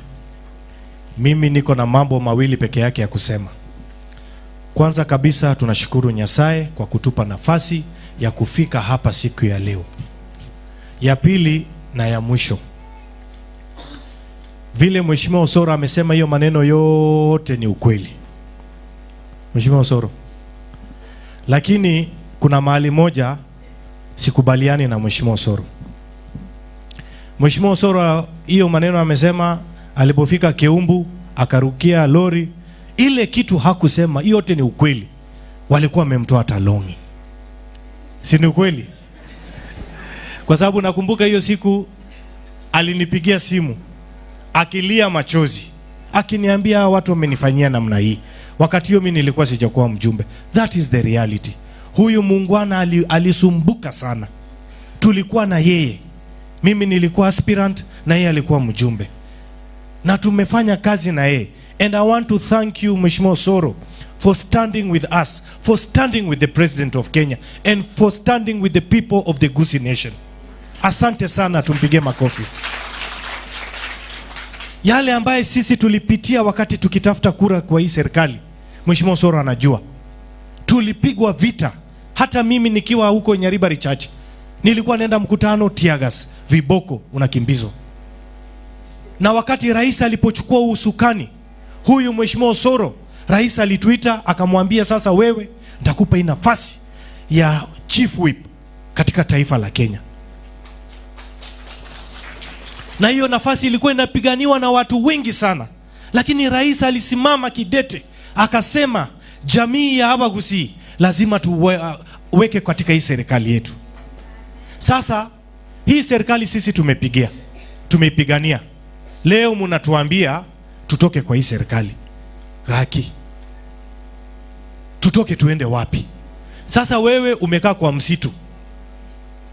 Mimi niko na mambo mawili peke yake ya kusema. Kwanza kabisa tunashukuru Nyasaye kwa kutupa nafasi ya kufika hapa siku ya leo. Ya pili na ya mwisho, vile Mheshimiwa Osoro amesema hiyo maneno yote ni ukweli, Mheshimiwa Osoro, lakini kuna mahali moja sikubaliani na Mheshimiwa Osoro. Mheshimiwa Osoro hiyo maneno amesema alipofika Keumbu akarukia lori, ile kitu hakusema, hiyo yote ni ukweli. Walikuwa wamemtoa talongi, si ni ukweli? Kwa sababu nakumbuka hiyo siku alinipigia simu akilia machozi akiniambia hawa watu wamenifanyia namna hii. Wakati hiyo mimi nilikuwa sijakuwa mjumbe. That is the reality. Huyu muungwana alisumbuka sana, tulikuwa na yeye, mimi nilikuwa aspirant na yeye alikuwa mjumbe, na tumefanya kazi na yeye. And I want to thank you Mheshimiwa Osoro for standing with us, for standing with the President of Kenya and for standing with the people of the Gusii Nation. Asante sana, tumpige makofi. Yale ambaye sisi tulipitia wakati tukitafuta kura kwa hii serikali, Mheshimiwa Osoro anajua. Tulipigwa vita. Hata mimi nikiwa huko Nyaribari Church nilikuwa naenda mkutano teargas, viboko, unakimbizwa. Na wakati rais alipochukua usukani, huyu Mheshimiwa Osoro, rais alituita akamwambia, sasa wewe nitakupa hii nafasi ya chief whip katika taifa la Kenya. Na hiyo nafasi ilikuwa inapiganiwa na watu wengi sana, lakini rais alisimama kidete akasema jamii ya Abagusii lazima tuweke katika hii serikali yetu. Sasa hii serikali sisi tumepigia, tumeipigania. Leo mnatuambia tutoke kwa hii serikali. Haki. Tutoke tuende wapi? Sasa wewe umekaa kwa msitu.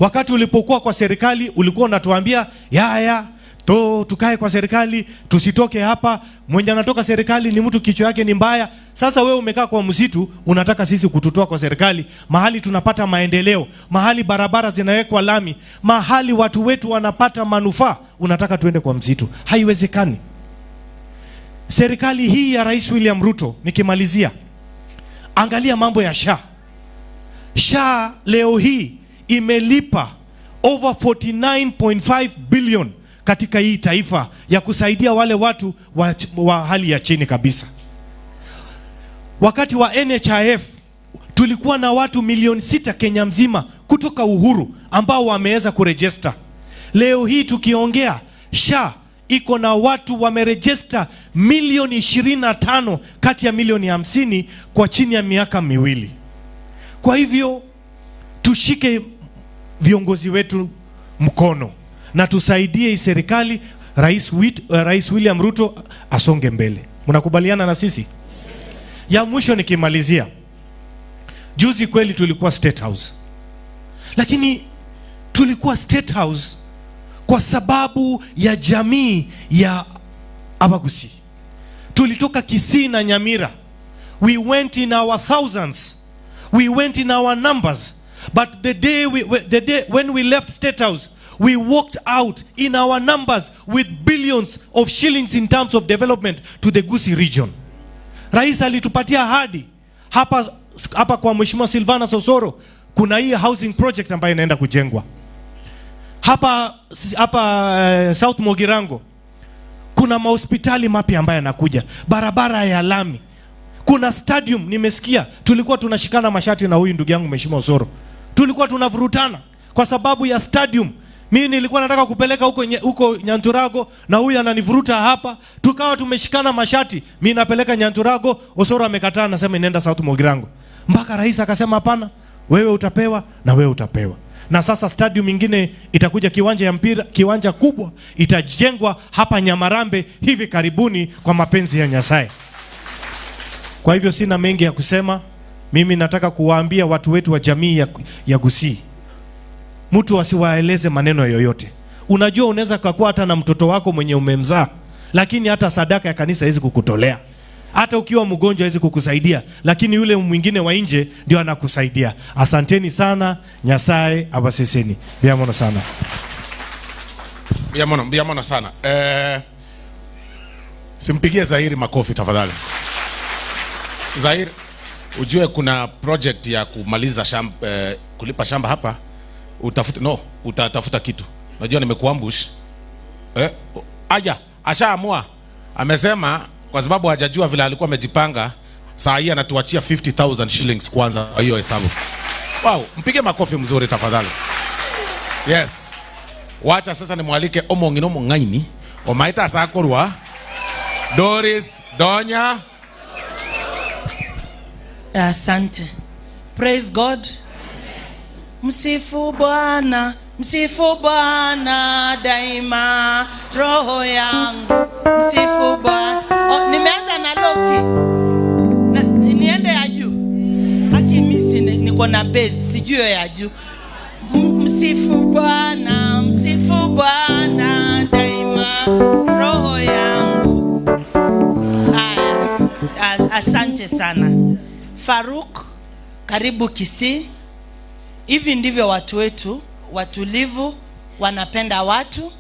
Wakati ulipokuwa kwa serikali ulikuwa unatuambia ya to tukae kwa serikali tusitoke hapa, mwenye anatoka serikali ni mtu kichwa yake ni mbaya. Sasa wewe umekaa kwa msitu unataka sisi kututoa kwa serikali, mahali tunapata maendeleo, mahali barabara zinawekwa lami, mahali watu wetu wanapata manufaa, unataka tuende kwa msitu? Haiwezekani. Serikali hii ya Rais William Ruto, nikimalizia, angalia mambo ya SHA. SHA leo hii imelipa over 49.5 billion katika hii taifa ya kusaidia wale watu wa hali ya chini kabisa. Wakati wa NHIF tulikuwa na watu milioni 6 Kenya mzima kutoka uhuru ambao wameweza kurejesta. Leo hii tukiongea, SHA iko na watu wamerejesta milioni 25 kati ya milioni 50 kwa chini ya miaka miwili. Kwa hivyo tushike viongozi wetu mkono na tusaidie hii serikali, Rais William Ruto asonge mbele. Mnakubaliana na sisi? Ya mwisho nikimalizia, juzi kweli tulikuwa State House, lakini tulikuwa State House kwa sababu ya jamii ya Abagusii. Tulitoka Kisii na Nyamira. We went in our thousands. We went in our numbers. But the day when we left State House, we walked out in our numbers with billions of shillings in terms of development to the Gusii region. Rais alitupatia ahadi hapa kwa Mheshimiwa Silvana Sosoro, kuna hii housing project ambayo inaenda kujengwa hapa South Mogirango. Kuna mahospitali mapya ambayo yanakuja, barabara ya lami, kuna stadium. Nimesikia tulikuwa tunashikana mashati na huyu ndugu yangu Mheshimiwa Osoro, tulikuwa tunavurutana kwa sababu ya stadium. Mimi nilikuwa nataka kupeleka huko Nyanturago na huyu ananivuruta hapa, tukawa tumeshikana mashati. Mimi napeleka Nyanturago, Osoro amekataa, anasema inaenda South Mogirango. Mpaka rais akasema hapana, wewe utapewa na wewe utapewa. Na sasa stadium ingine itakuja, kiwanja ya mpira, kiwanja kubwa itajengwa hapa Nyamarambe hivi karibuni kwa mapenzi ya Nyasaye. Kwa hivyo sina mengi ya kusema. Mimi nataka kuwaambia watu wetu wa jamii ya Gusii, mtu asiwaeleze maneno yoyote. Unajua, unaweza kuwa hata na mtoto wako mwenye umemzaa, lakini hata sadaka ya kanisa haiwezi kukutolea, hata ukiwa mgonjwa haiwezi kukusaidia, lakini yule mwingine wa nje ndio anakusaidia. Asanteni sana, Nyasaye abaseseni. Biamono sana. Mbiamono, mbiamono sana. Simpigie Zahiri makofi tafadhali. Zahiri, ujue kuna project ya kumaliza shamba, kulipa shamba hapa. Utafute, no, utatafuta kitu. Najua nimekuambush. Aja, ashaamua. Amesema kwa sababu hajajua vile alikuwa amejipanga, saa hii anatuachia 50,000 shillings kwanza kwa hiyo hesabu. Wow, mpige makofi mzuri tafadhali. Yes. Wacha sasa nimwalike omong'ina omong'aini omaita asakorwa Doris Donya. Asante. Praise God. Msifu Bwana, msifu Bwana daima roho yangu. Msifu Bwana. Oh, nimeanza na Loki. Na, niende ya juu. Haki mimi niko na base, sijui hiyo ya juu. Msifu Bwana, msifu Bwana daima roho yangu. Aya, asante sana. Faruk, karibu Kisii. Hivi ndivyo watu wetu watulivu, wanapenda watu.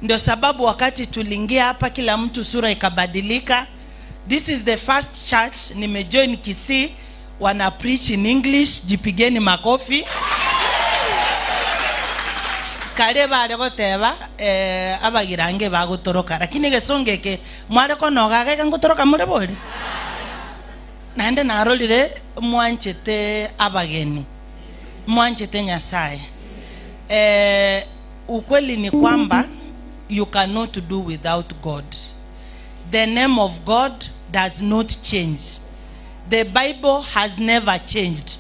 Ndio sababu wakati tuliingia hapa kila mtu sura ikabadilika. This is the first church nimejoin Kisii, wana preach in English. Jipigeni makofi. Kare bare goteba abagirange bagotoroka, lakini gesongeke mware konoga geka ngotoroka more bori. Naende narorire mwanchete abageni, mwanchete Nyasaye. Ukweli ni kwamba you cannot do without God. The name of God does not change. The Bible has never changed.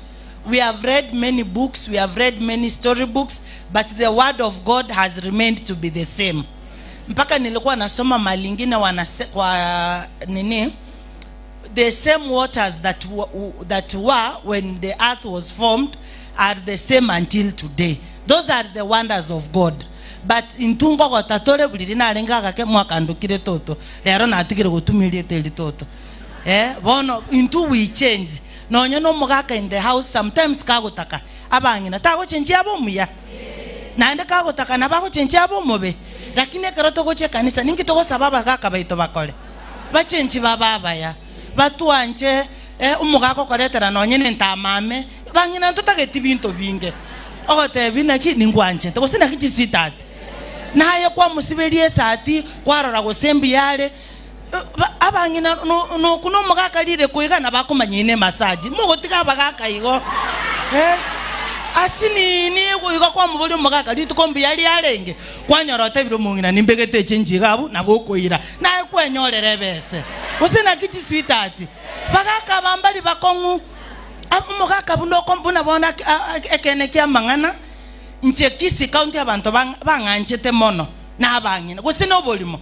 We have read many books, we have read many storybooks, but the word of God has remained to be the same. Mpaka nilikuwa nasoma mahali ingine wanase, kwa nini? The same waters that were when the earth was formed are the same until today. Those are the wonders of God. But intungo gotatore buliri narenga gake mwakandukire toto. Lero natigire gutumirie teri toto. Bono into we change. Nonyo no mugaka in the house sometimes kagotaka abangina tagochenjia abomuya. Naende kagotaka nabagochenjia abomobe. Lakini ekero togochia kanisa ninki togosaba abagaka baito bakore. Bachenji bababaya. Batwanje omogaka okoretera nonye nentamame bang'ina ntotageti binto binge ogotebi naki ningwanchete gose naki chisitati naye kwamusiberia esati kwarora gose mbiyare abang'ina noku nomogaka rire koigana bakomanya massage mogotiga abagaka igo asinini igo kwamuboria omogaka rituko mbiyari arenge kwanyora otebire omong'ina nimbegete echenji iga abwo nabo okoira naye kwenyorera ebese gose naki chiswitati bagaka bambari bakong'u omogaka buna buna bona ekene kia mang'ana nche Kisii County abanto bang'anchete mono na abang'ina gose na oborimo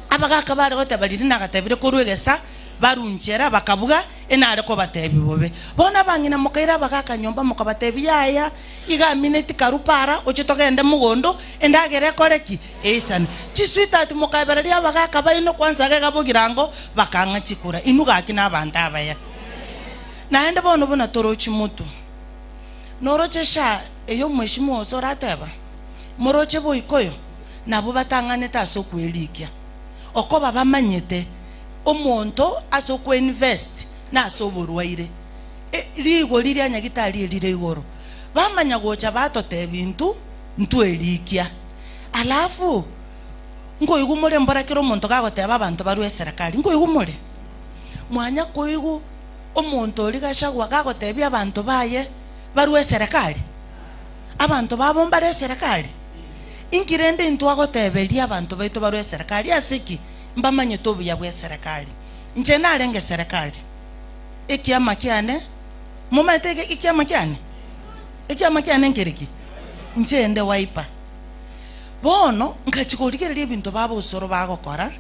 abagaka bare goteba riri nagatebire korwa egesa barunchera bakabuga enare kobatebi bobe bona abang'ina mokaira abagaka nyomba mokabatebi yaya iga mineti karupara oche togende mogondo endagere ekoreki eisane chiswitati mokabereria abagaka baino kwanza gega bogirango bakang'a chikura inu gaki na abanto abaya naende bono buna torochi mutu noroche sha eyo mheshimiwa ose orateba moroche boikoyo nabo batang'anete ase okwerikia okoba bamanyete omonto ase okoinvest na ase oborwaire rigo riria nyagitari erire igoro bamanya gocha batotebia ntu ntwerikia alafu nkoigu more mbora kero omonto gagoteba abanto barwe eserekari nkoigu more mwanya koigu omonto ori gachagua gagotebia abanto baye barwe eserekari abanto babo mbare eserekari inkirende ntwagoteberia abanto baito barwe eserekari ase ki mbamanyete obuya bwa eserekari nche narenge eserekari ekiama kiane momanyete ekiama kiane ekiama kiane nkereki Inche inde Wiper. Bono ngachia korigereria ebinto baba osoro bagokora,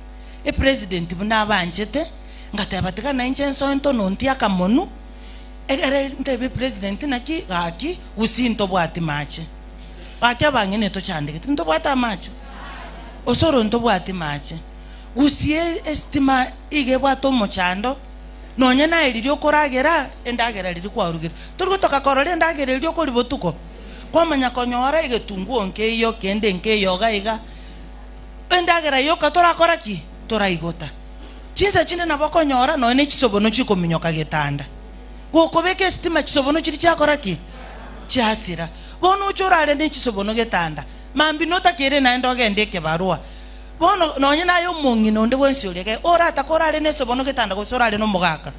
epresident buna abanchete, ngateba tiga nainche nsoe ntonontie akamonu, egere ntebie epresident naki gaki gusii ntobwati mache. Gaki abang'ina etochandegete, ntobwate amache? Osoro ntobwati mache. Gusii esitima iga ebwate omochando, Nonya naye riria okoragera endagera riria kwarugire, tori gotoka korora endagera eria okoria botuko, kwamanya konyora egetunguo nkeiyo, kende nkeiyo iga iga, endagera yoka torakora ki? Toraigota. Chinsa chinde nabo okonyora nonya ne chisobono chikominyoka getanda. Gokobeka esitima chisobono chiria chiakora ki? Chiasira. Bono oche orare ne chisobono getanda, mambia notakeire naende ogende ekebarua. Bono nonye naye omong'ina onde bwensi oria gee, oratake orare nesobono getanda gose orare nomogaka.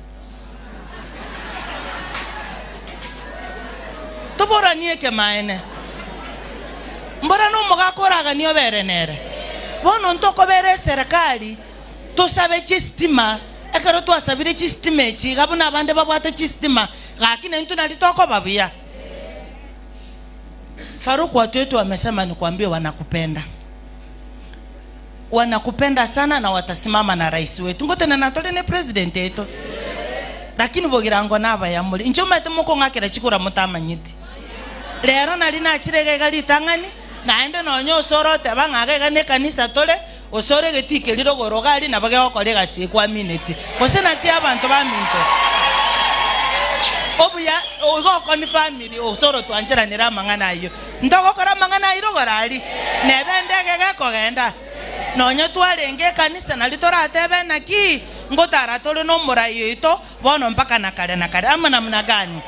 Toboranie ekemaene. Mbora nomogaka oraganie obere nere. Bono ntokobera eserekari tosabe chistima, ekero twasabire chistima echi iga buna abande babwate chistima, gaki naintwe nari tokoba buya. Farouk watu wetu wamesema nikuambie wanakupenda. Wanakupenda sana na watasimama na rais wetu. Ngotenena tore ne president yaito. Lakini bogirango nabaya more. Inche omanyete mokong'akera chikura motamanyeti. Rero nari nachire iga iga ritang'ani, naende nonya osore oteba ng'a iga iga nekanisa tore, osore egetii keria rogoro iga aria nabo gegokora egasi eye kwaminetie. Gose naki abanto baminto? Obuya igo okoni family osore otwancheranere amang'ana ayio. Ntogokora amang'ana ayio rogoro aria, nebe endege gekogenda. Nonya twarenge ekanisa nario toratebe naki ngotara tore nomorai oito bono mpaka na kare na kare. Ama namna gani?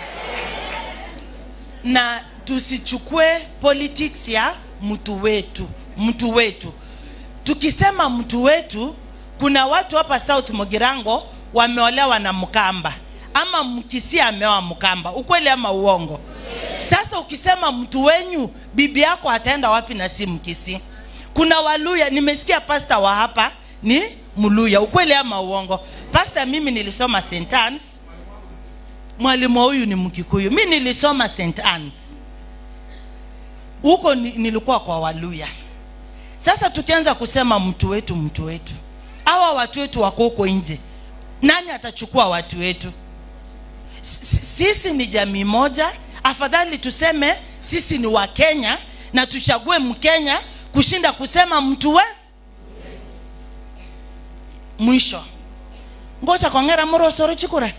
Na tusichukue politics ya mtu wetu, mtu wetu. Tukisema mtu wetu, kuna watu hapa South Mugirango wameolewa na Mkamba ama Mkisii ameoa Mkamba, ukweli ama uongo? Sasa ukisema mtu wenyu, bibi yako ataenda wapi na si Mkisii? Kuna Waluya, nimesikia pastor wa hapa ni Mluya, ukweli ama uongo? Pastor, mimi nilisoma St Anne's, mwalimu huyu ni Mkikuyu. Mi nilisoma St Anne's huko nilikuwa kwa Waluya. Sasa tukianza kusema mtu wetu, mtu wetu, hawa watu wetu wako huko nje, nani atachukua watu wetu? Sisi ni jamii moja, afadhali tuseme sisi ni Wakenya na tuchague Mkenya kushinda kusema mtu we. Mwisho ngocha kong'era morosoro chikura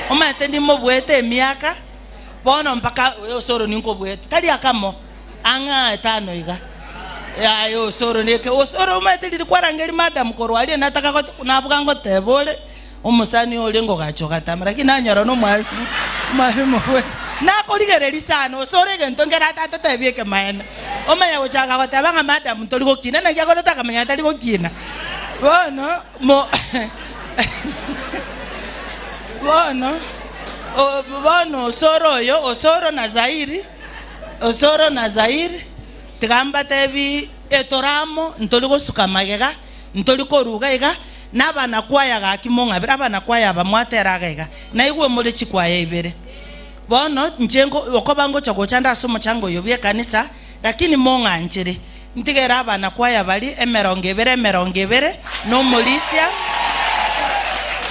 omanyete ndimobwete emiaka bono mpaka osoro ninkobwete tari akamo ang'a etano iga yaya osoro neke osoro omanyete riria kwarangeri madam korwa aria nataka gote nabuga ngoteba ore omosani oria ngogacha ogatama lakini nanyora na omwalimu omwalimu bwesa nakorigereria sana osore egento nkere atatotebia ekemaene omanye gochaka goteba ng'a madam ntori gokina naki akorete akamanya tari gokina bono mo bono o bono osoro oyo osoro na Zairi osoro na Zairi tiga mbatebi etore amo ntori gosuka magega ntori koruga iga Na abanakwaya gaki mong'abere, abanakwaya aba mwatera iga iga, naigwe more chikwaya ibere. Bono inche okoba ngocha gocha nde ase omochango oyo bw'ekanisa, lakini mong'anchere, ntigere abanakwaya baria emerongo ebere emerongo ebere, na omorisia,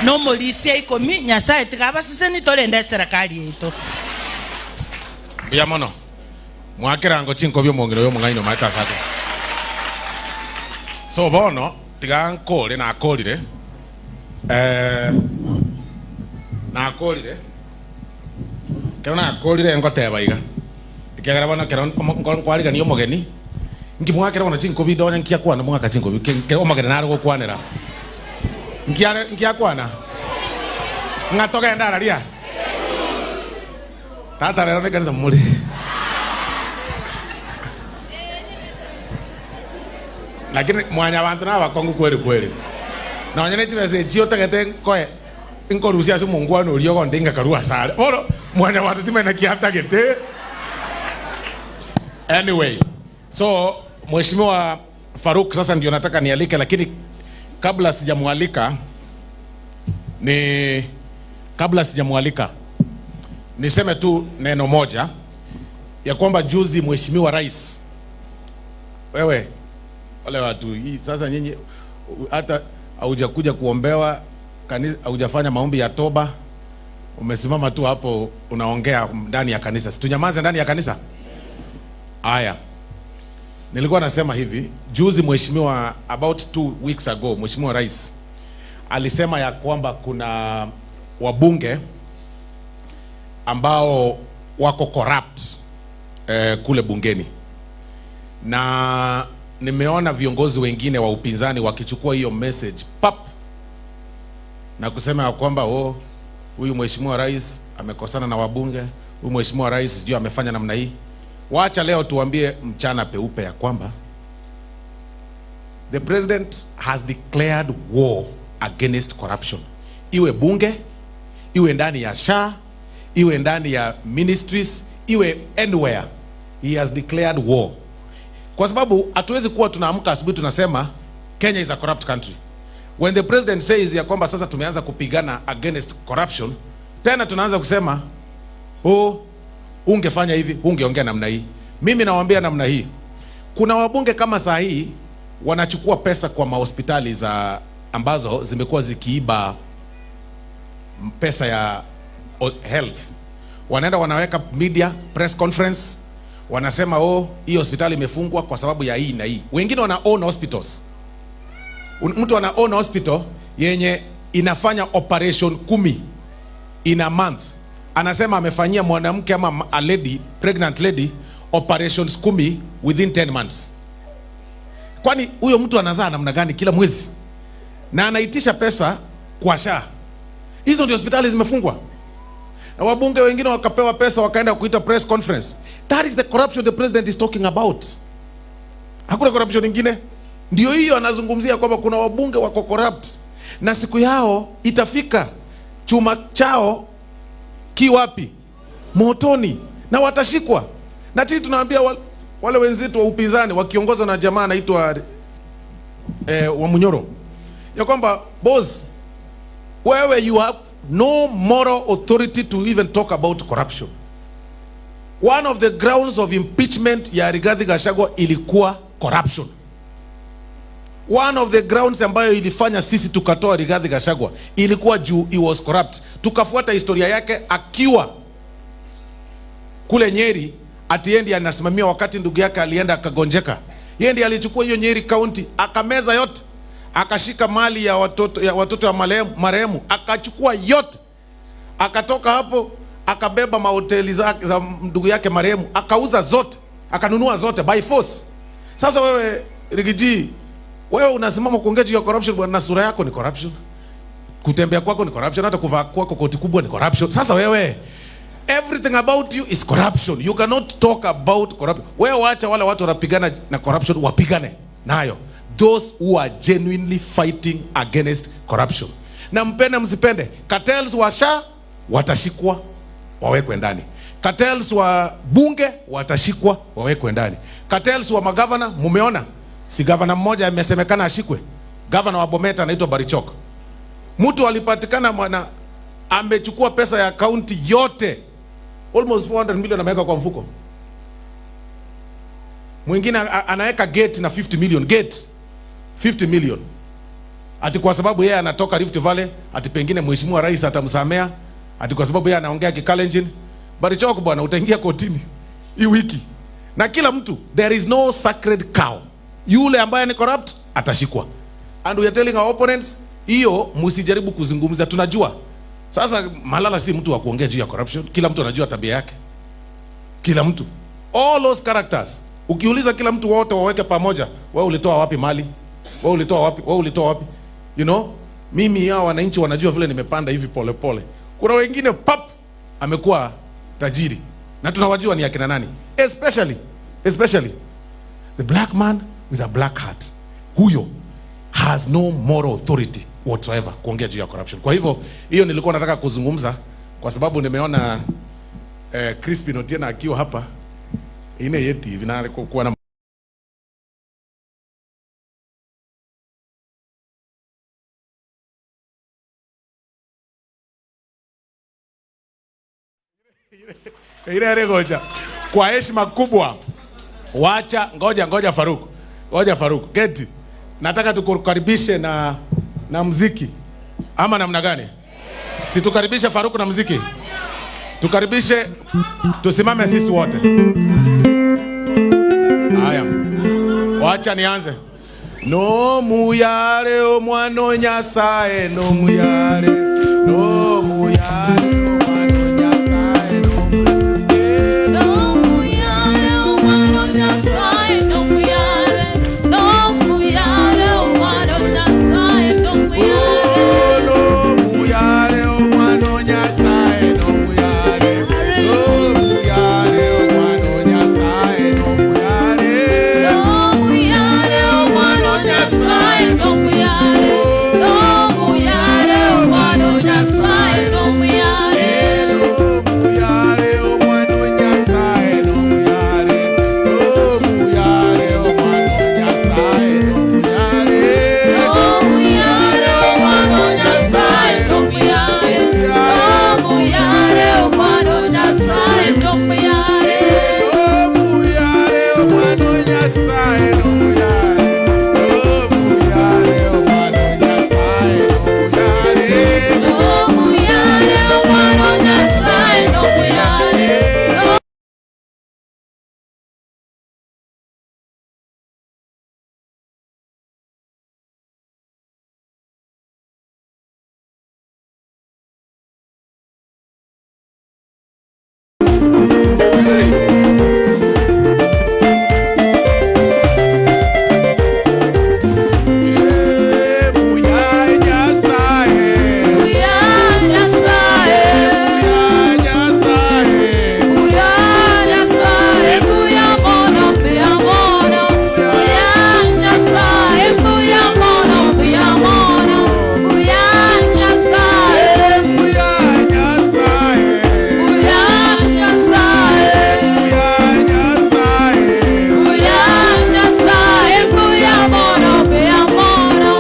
na omorisia ikomi, Nyasae tiga abasesenie torende eserekari yaito. Mbuya mono. Mwakerango chinkobi omong'ina oyo omong'aini omaete ase akwo. So bono tiga nkore nakorire eh, nakorire ekero nakorire ngoteba iga ekiagera bono ekero omo- nko- nkwarigania omogeni nki mwakera bono chinkobi nonya nkiakwana mwaka chinkobi ke- ke omogeni nare gokwanera nkiare nkiakwana ng'a togende araria Tata rero nekanisa more. Lakini mwanyabanto nabakongu kweli kweli. Nonya ne chibesa echi otagete nkoe nkorusia ase omongwana oria ogonde ingakarua asare. Bono mwanyabanto timanya naki atagete. Anyway, so Mheshimiwa Farouk sasa ndio nataka nialike, lakini kabla sijamwalika ni kabla sijamwalika niseme tu neno moja. ya kwamba juzi mheshimiwa rais, wewe wale watu hii sasa, nyinyi hata haujakuja kuombewa kanisa, haujafanya maombi ya toba, umesimama tu hapo unaongea ndani ya kanisa. Si tunyamaze ndani ya kanisa? Aya, nilikuwa nasema hivi juzi, mheshimiwa, about 2 weeks ago, mheshimiwa rais alisema ya kwamba kuna wabunge ambao wako corrupt kule bungeni, na nimeona viongozi wengine wa upinzani wakichukua hiyo message pap na kusema ya kwamba, oh, huyu mheshimiwa rais amekosana na wabunge, huyu mheshimiwa rais sijui amefanya namna hii. Wacha leo tuambie mchana peupe ya kwamba the president has declared war against corruption, iwe bunge, iwe ndani ya SHA, iwe ndani ya ministries, iwe anywhere, he has declared war, kwa sababu hatuwezi kuwa tunaamka asubuhi tunasema Kenya is a corrupt country. When the president says ya kwamba sasa tumeanza kupigana against corruption, tena tunaanza kusema, oh, ungefanya hivi, ungeongea namna hii. Mimi nawaambia namna hii, kuna wabunge kama saa hii wanachukua pesa kwa mahospitali za ambazo zimekuwa zikiiba pesa ya health, wanaenda wanaweka media press conference, wanasema, oh, hii hospitali imefungwa kwa sababu ya hii na hii. Wengine wana own hospitals. Mtu ana own hospital yenye inafanya operation 10 in a month, anasema amefanyia mwanamke ama a lady, pregnant lady, operations 10 within 10 months. Kwani huyo mtu anazaa namna gani kila mwezi? Na anaitisha pesa kwa SHA. Hizo ndio hospitali zimefungwa, na wabunge wengine wakapewa pesa wakaenda kuita press conference. That is the corruption the president is talking about. Hakuna corruption ingine, ndio hiyo anazungumzia kwamba kuna wabunge wako corrupt na siku yao itafika, chuma chao ki wapi? Motoni, na watashikwa. Na sisi tunaambia wale wenzetu wa upinzani wakiongozwa na jamaa anaitwa Wamunyoro ya kwamba, boss, wewe you have no moral authority to even talk about corruption. One of the grounds of impeachment ya Rigathi Gachagua ilikuwa corruption. One of the grounds ambayo ilifanya sisi tukatoa Rigathi Gachagua ilikuwa juu he was corrupt. Tukafuata historia yake akiwa kule Nyeri, ati ndiye anasimamia wakati ndugu yake alienda akagonjeka. Yeye ndiye alichukua hiyo Nyeri County akameza yote, akashika mali ya watoto ya marehemu akachukua yote, akatoka hapo akabeba mahoteli za ndugu yake marehemu akauza zote, akanunua zote by force. Sasa wewe Riggy G, wewe unasimama kuongea juu ya corruption bwana, na sura yako ni corruption, kutembea kwako ni corruption, hata kuvaa kwako koti kubwa ni corruption. Sasa wewe, everything about you is corruption. You cannot talk about corruption. Wewe wacha wale watu wanapigana na corruption wapigane nayo, those who are genuinely fighting against corruption. Na mpende msipende, cartels wa SHA watashikwa wawekwe ndani, cartels wa bunge watashikwa wawekwe ndani, cartels wa magavana. Mumeona, si gavana mmoja amesemekana ashikwe, gavana wa Bomet anaitwa Barichok. Mtu alipatikana mwana amechukua pesa ya kaunti yote almost 400 million ameweka kwa mfuko. Mwingine anaweka gate na 50 million, gate 50 million, ati kwa sababu yeye anatoka Rift Valley, ati pengine mheshimiwa rais atamsamea, ati kwa sababu yeye anaongea Kikalenjin. Barichok bwana, utaingia kotini hii wiki. Na kila mtu, there is no sacred cow. Yule ambaye ni corrupt atashikwa. And we are telling our opponents, hiyo msijaribu kuzungumza, tunajua. Sasa Malala si mtu wa kuongea juu ya corruption, kila mtu anajua tabia yake, kila mtu, all those characters. Ukiuliza kila mtu wote waweke pamoja, wewe ulitoa wapi mali? Wewe ulitoa wapi? Wewe ulitoa wapi? Mimi hao wananchi wanajua vile nimepanda hivi polepole. Kuna wengine pap amekuwa tajiri na tunawajua ni akina nani, especially the black man with a black heart. Huyo has no moral authority whatsoever kuongea juu ya corruption. Kwa hivyo hiyo nilikuwa nataka kuzungumza kwa sababu nimeona Crispin Otieno akiwa hapa ine yeti hivi na kuwa na ile gocha. Kwa heshima kubwa, wacha ngoja ngoja Faruk, ngoja Faruk, keti. Nataka tukukaribishe na na mziki ama namna gani? Si tukaribishe Faruk na mziki, tukaribishe, tusimame sisi wote. Haya, wacha nianze. No muyare o mwano nyasaye no muyare no muyare o mwano nyasaye no muyare. No muyare o mwano nyasaye no muyare no muyare o mwano nyasaye no muyare No muyare o mwano nyasaye no muyare no muyare o mwano nyasaye no muyare No muyare o mwano nyasaye no muyare no muyare o mwano nyasaye no muyare No muyare o mwano nyasaye no muyare no muyare o mwano nyasaye no muyare No muyare o mwano nyasaye no muyare no muyare o mwano nyasaye no muyare No muyare o mwano nyasaye no muyare no muyare o mwano nyasaye no muyare No muyare o mwano nyasaye no muyare no Muyare nyasaye muyare nyasaye nyasaye muyare nyasaye muyamono muyamono muyare nyasaye muyamono muyamono muyare nyasaye Muyare nyasaye muyare nyasaye nyasaye muyare nyasaye muyamono muyamono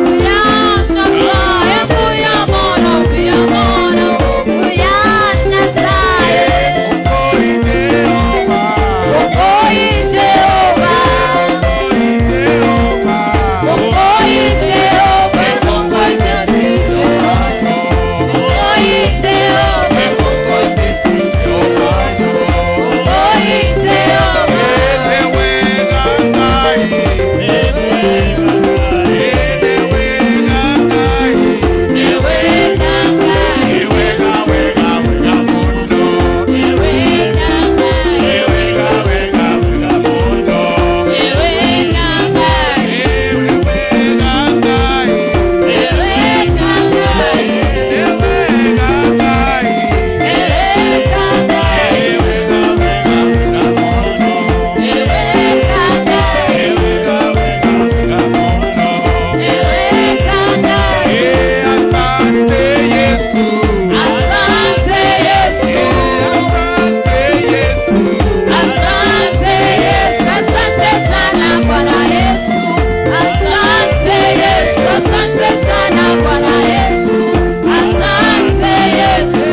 muyare nyasaye muyamono muyamono muyare nyasaye Oi Jehova Oi Jehovah Oi Jehova Oi Jehovah Oi Jehovah Oi Jehovah Oi Jehovah Ewe gangai Ewe gangai Ewe kangai Ewe gawe gawe gamundo Ewe kangai Ewe gawe gawe gamundo Ewe kangai Ewe gangai Ewe kangai Ewe gangai Ewe kangai Ewe gawe gawe gamundo Ewe kangai Ewe gawe gawe gamundo Ewe kangai Eh, asante Yesu. Asante Yesu Asante Yesu. Asante Yesu, asante sana Bwana Yesu. Asante Yesu, asante sana Bwana Yesu. Asante Yesu,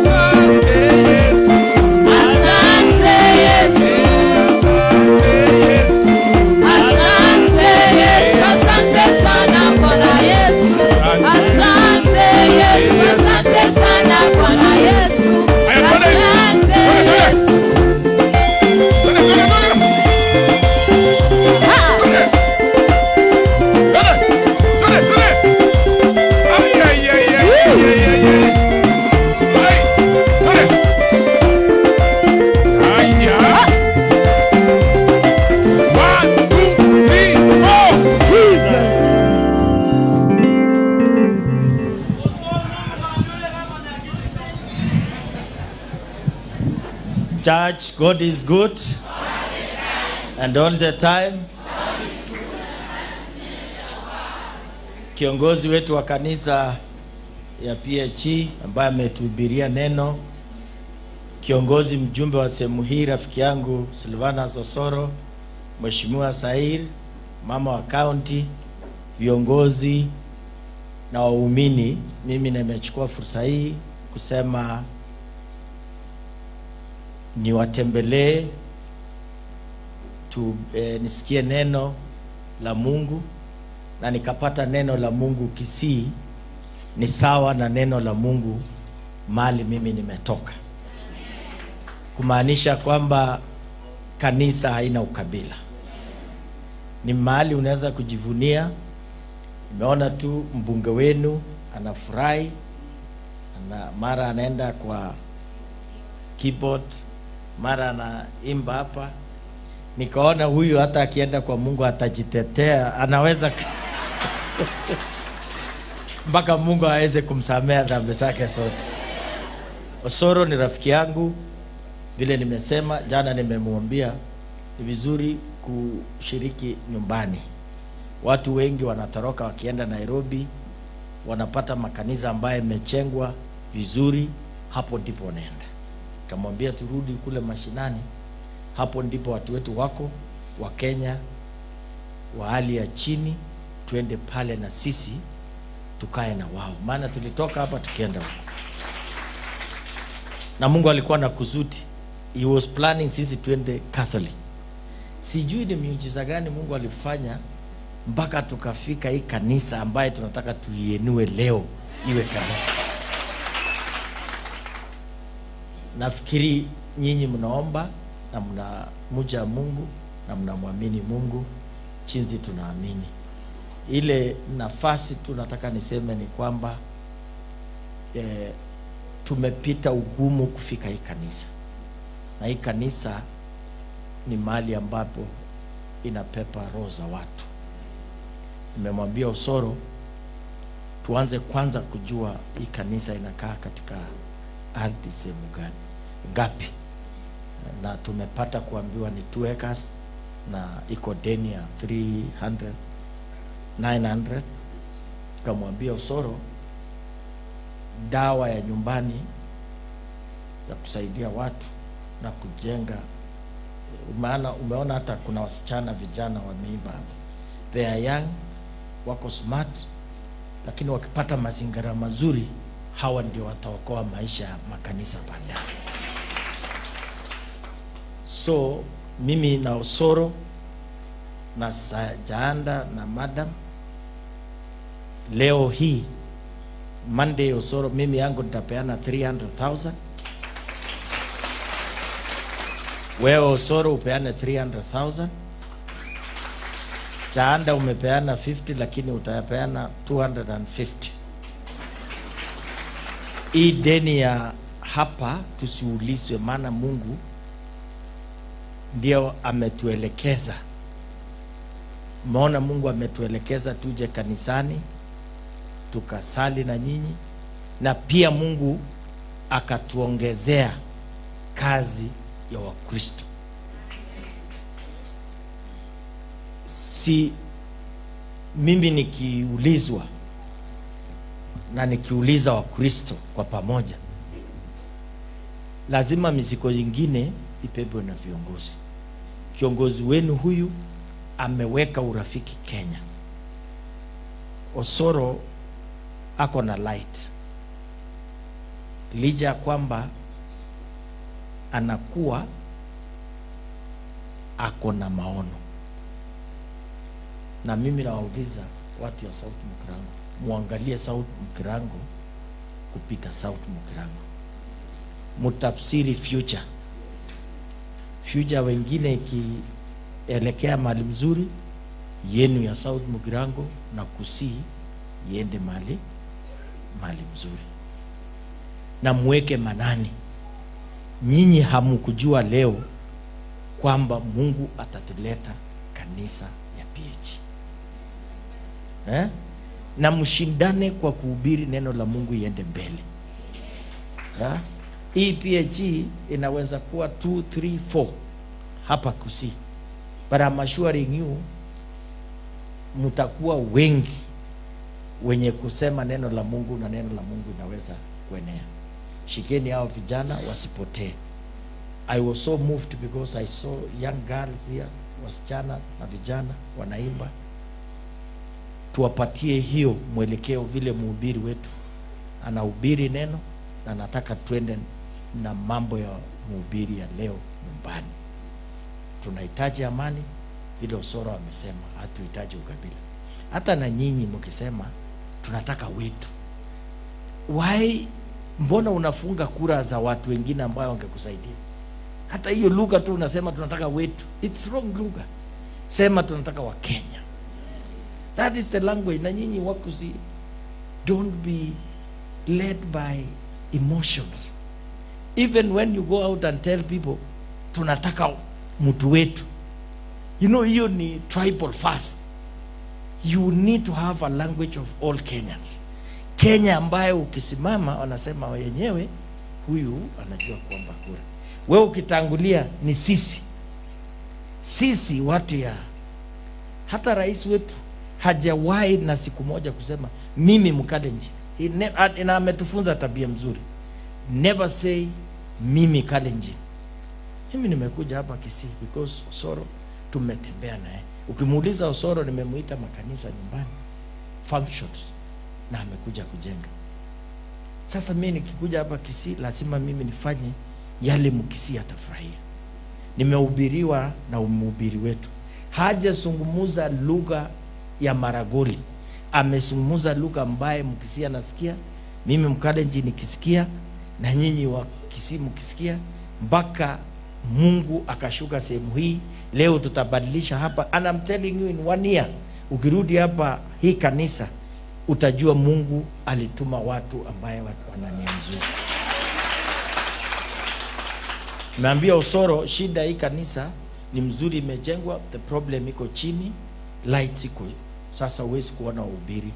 Asante Yesu. asante Yesu, Asante Yesu. asante Yesu, asante sana Bwana Yesu. Asante Yesu, asante sana Bwana Yesu. Asante Yesu. Twende, twende, twende. Ha! Twende. Twende, twende, twende. Ai, ai, ai, ai, ai, ai, ai, ai. Ai, twende. Ai, ya. One, two, three, four. Church, God is good. And all the time. Kiongozi wetu wa kanisa ya PHE ambaye ametuhubiria neno, kiongozi mjumbe wa sehemu hii rafiki yangu Silvana Sosoro, Mheshimiwa Sair, mama wa county, viongozi na waumini, mimi nimechukua fursa hii kusema Niwatembelee tu, nisikie neno la Mungu na nikapata neno la Mungu Kisii ni sawa na neno la Mungu mali mimi nimetoka, kumaanisha kwamba kanisa haina ukabila, ni mahali unaweza kujivunia. Nimeona tu mbunge wenu anafurahi, mara anaenda kwa keyboard, mara anaimba hapa. Nikaona huyu hata akienda kwa Mungu atajitetea, anaweza mpaka Mungu aweze kumsamea dhambi zake zote. Osoro ni rafiki yangu, vile nimesema jana, nimemwambia ni vizuri kushiriki nyumbani. Watu wengi wanatoroka wakienda Nairobi, wanapata makanisa ambayo imechengwa vizuri, hapo ndipo wanaenda. Kamwambia turudi kule mashinani, hapo ndipo watu wetu wako wa Kenya wa hali ya chini, tuende pale na sisi tukae na wao, maana tulitoka hapa tukienda huko, na Mungu alikuwa na kusudi, he was planning sisi tuende Catholic. Sijui ni miujiza gani Mungu alifanya mpaka tukafika hii kanisa ambaye tunataka tuienue leo iwe kanisa. Nafikiri nyinyi mnaomba na mnamcha Mungu na mnamwamini Mungu chinzi tunaamini. Ile nafasi tu nataka niseme ni kwamba tumepita ugumu kufika hii kanisa, na hii kanisa ni mahali ambapo inapepa roho za watu. Nimemwambia Osoro tuanze kwanza kujua hii kanisa inakaa katika ardhi sehemu gani ngapi, na tumepata kuambiwa ni 2 acres na iko deni ya 300 900. Kamwambia Osoro dawa ya nyumbani ya kusaidia watu na kujenga, maana umeona hata kuna wasichana vijana wameimba hapa, they are young, wako smart, lakini wakipata mazingira mazuri, hawa ndio wataokoa maisha ya makanisa baadaye. So mimi na Osoro na Jaanda na madam leo hii Monday, Osoro mimi yangu nitapeana 300,000, wewe Osoro upeane 300,000, Jaanda umepeana 50 lakini utapeana 250. Hii deni ya hapa tusiulizwe, maana Mungu ndio ametuelekeza. Umeona, Mungu ametuelekeza tuje kanisani tukasali na nyinyi, na pia Mungu akatuongezea kazi ya Wakristo. Si mimi nikiulizwa na nikiuliza Wakristo kwa pamoja, lazima mizigo nyingine ibebwe na viongozi. Kiongozi wenu huyu ameweka urafiki Kenya. Osoro ako na light, licha ya kwamba anakuwa ako na maono. Na mimi nawauliza watu ya South Mugirango, muangalie South Mugirango kupita South Mugirango, mutafsiri future future wengine ikielekea mahali mzuri, yenu ya South Mugirango na Kisii iende mahali mzuri, na muweke manani. Nyinyi hamkujua leo kwamba Mungu atatuleta kanisa ya PH. Na mshindane kwa kuhubiri neno la Mungu iende mbele. Hii PH inaweza kuwa 2, 3, 4 hapa Kisii, but I'm assuring you mtakuwa wengi wenye kusema neno la Mungu na neno la Mungu inaweza kuenea. Shikeni hao vijana wasipotee. I was so moved because I saw young girls here, wasichana na vijana wanaimba. Tuwapatie hiyo mwelekeo, vile mhubiri wetu anahubiri neno na nataka twende na mambo ya mhubiri ya leo nyumbani. Tunahitaji amani, vile Osoro amesema, hatuhitaji ukabila. Hata na nyinyi mkisema tunataka wetu, why, mbona unafunga kura za watu wengine ambayo wangekusaidia? Hata hiyo lugha tu unasema tunataka wetu, it's wrong lugha. Sema tunataka Wakenya, that is the language. Na nyinyi Wakusi, don't be led by emotions. Even when you go out and tell people tunataka mtu wetu, you know hiyo ni tribal first. You need to have a language of all Kenyans. Kenya ambayo ukisimama wanasema wenyewe huyu anajua kuomba kura. Wewe ukitangulia ni sisi, sisi watu ya hata rais wetu hajawahi na siku moja kusema mimi Mkalenjin. He ne- a- na ametufunza tabia mzuri, never say mimi Kalenjin. Mimi nimekuja hapa Kisii because Osoro tumetembea naye. Ukimuuliza Osoro, nimemuita makanisa nyumbani functions, na amekuja kujenga. Sasa mimi nikikuja hapa Kisii lazima mimi nifanye yale Mkisii atafurahia. Nimehubiriwa na mhubiri wetu, hajazungumza lugha ya Maragoli, amezungumza lugha ambaye Mkisii anasikia, mimi Mkalenjin nikisikia, na nyinyi wa Kisii mkisikia, mpaka Mungu akashuka sehemu hii. Leo tutabadilisha hapa, and I'm telling you in one year, ukirudi hapa hii kanisa utajua Mungu alituma watu ambaye wana nia nzuri. Nimeambia Osoro, shida hii kanisa ni mzuri, imejengwa, the problem iko chini, lights iko sasa, huwezi kuona wahubiri,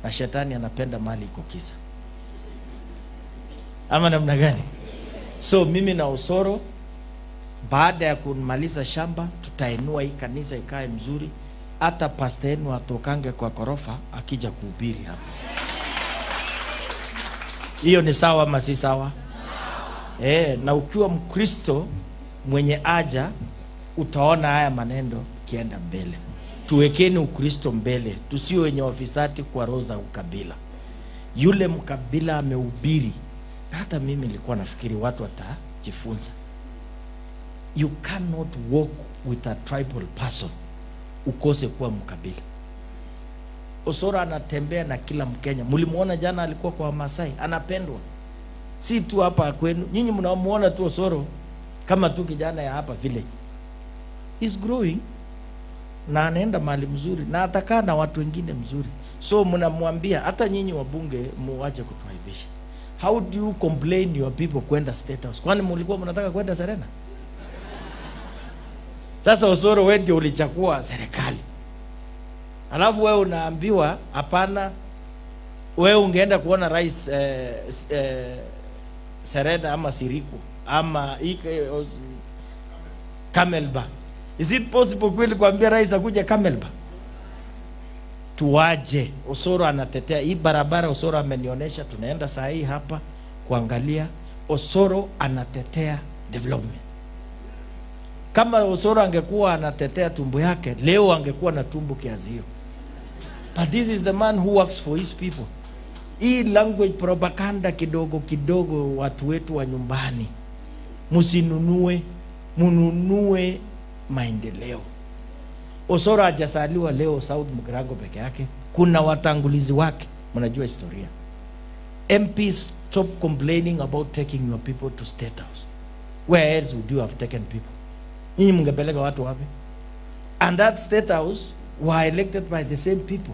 na shetani anapenda mali iko kisa, ama namna gani? So mimi na Osoro, baada ya kumaliza shamba, tutainua hii kanisa ikae mzuri, hata pasta yenu atokange kwa korofa akija kuhubiri hapa. Hiyo ni sawa ama si sawa? Eh, na ukiwa Mkristo mwenye aja utaona haya maneno kienda mbele. Tuwekeni Ukristo mbele, tusio wenye wafisati kwa roho za ukabila. Yule mkabila amehubiri, na hata mimi nilikuwa nafikiri watu watajifunza. You cannot walk with a tribal person ukose kuwa mkabila. Osoro anatembea na kila Mkenya. Mlimuona jana alikuwa kwa Wamasai, anapendwa si tu hapa kwenu. Nyinyi mnamuona tu Osoro kama tu kijana ya hapa village. He's growing na anaenda mahali mzuri na atakaa na watu wengine mzuri. So mnamwambia hata nyinyi wabunge muache kutuaibisha. How do you complain your people kwenda State House? Kwani mlikuwa mnataka kwenda Serena? Sasa Osoro, wewe ndio ulichakua serikali, alafu wewe unaambiwa hapana, wewe ungeenda kuona rais eh, eh, Serena ama Siriku ama Ike, Camelback. Is it possible kweli kuambia rais akuje Camelback? Tuwaje. Osoro anatetea hii barabara. Osoro amenionyesha, tunaenda saa hii hapa kuangalia. Osoro anatetea development. Kama Osoro angekuwa anatetea tumbo yake leo angekuwa na tumbo kiasi hiyo. But this is the man who works for his people. Hii language propaganda kidogo kidogo, watu wetu wa nyumbani, msinunue, mununue maendeleo. Osoro hajazaliwa leo South Mugirango peke yake, kuna watangulizi wake, mnajua historia. MPs, stop complaining about taking your people to State House. Where else would you have taken people? Nyinyi mngepeleka watu wapi? And that State House were elected by the same people.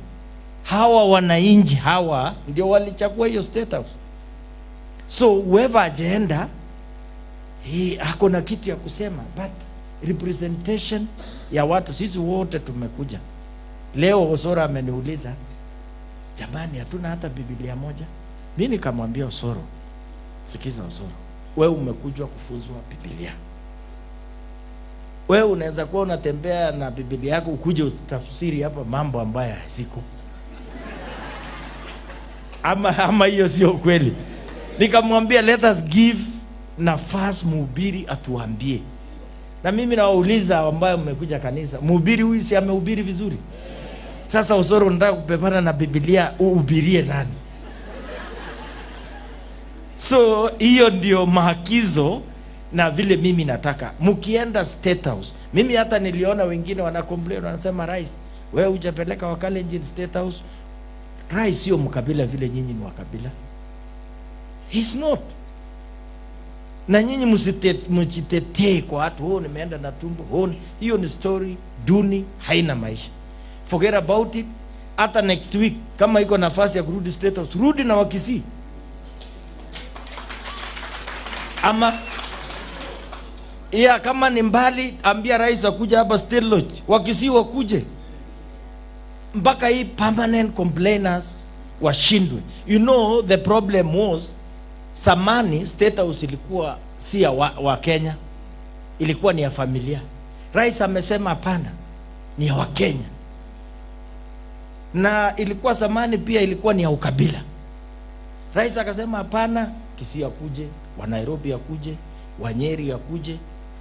Hawa wananchi hawa ndio walichagua hiyo State House. So whoever ajaenda he ako na kitu ya kusema, but representation ya watu, sisi wote tumekuja leo. Osoro ameniuliza, jamani, hatuna hata Biblia moja. Mi nikamwambia Osoro, sikiza Osoro, wewe umekuja kufunzwa Biblia. Wewe unaweza kuwa unatembea na Biblia yako ukuje utafsiri hapa mambo ambayo haziko ama, ama hiyo sio kweli. Nikamwambia let us give nafasi mhubiri atuambie. Na mimi nawauliza ambayo mmekuja kanisa, mhubiri huyu si amehubiri vizuri? Sasa Osoro, unataka kupepana na Biblia uhubirie nani? So hiyo ndio maagizo na vile mimi nataka mkienda State House. Mimi hata niliona wengine wana complain, wanasema rais, wewe hujapeleka Wakalenjin State House. Rais sio mkabila vile nyinyi ni wakabila, he's not. Na nyinyi msitetee kwa watu, oh, nimeenda na tumbo, oh, hiyo ni story duni, haina maisha. Forget about it. Hata next week kama iko nafasi ya kurudi State House, rudi na Wakisii ama ya kama ni mbali, ambia rais akuja hapa State Lodge, Wakisii wakuje mpaka hii permanent complainers washindwe. You know the problem was samani State House ilikuwa si ya wa, wa Kenya, ilikuwa ni ya familia. Rais amesema hapana, ni ya Wakenya, na ilikuwa zamani pia ilikuwa ni ya ukabila. Rais akasema hapana, Kisii akuje, wa Nairobi akuje, wa Nyeri akuje.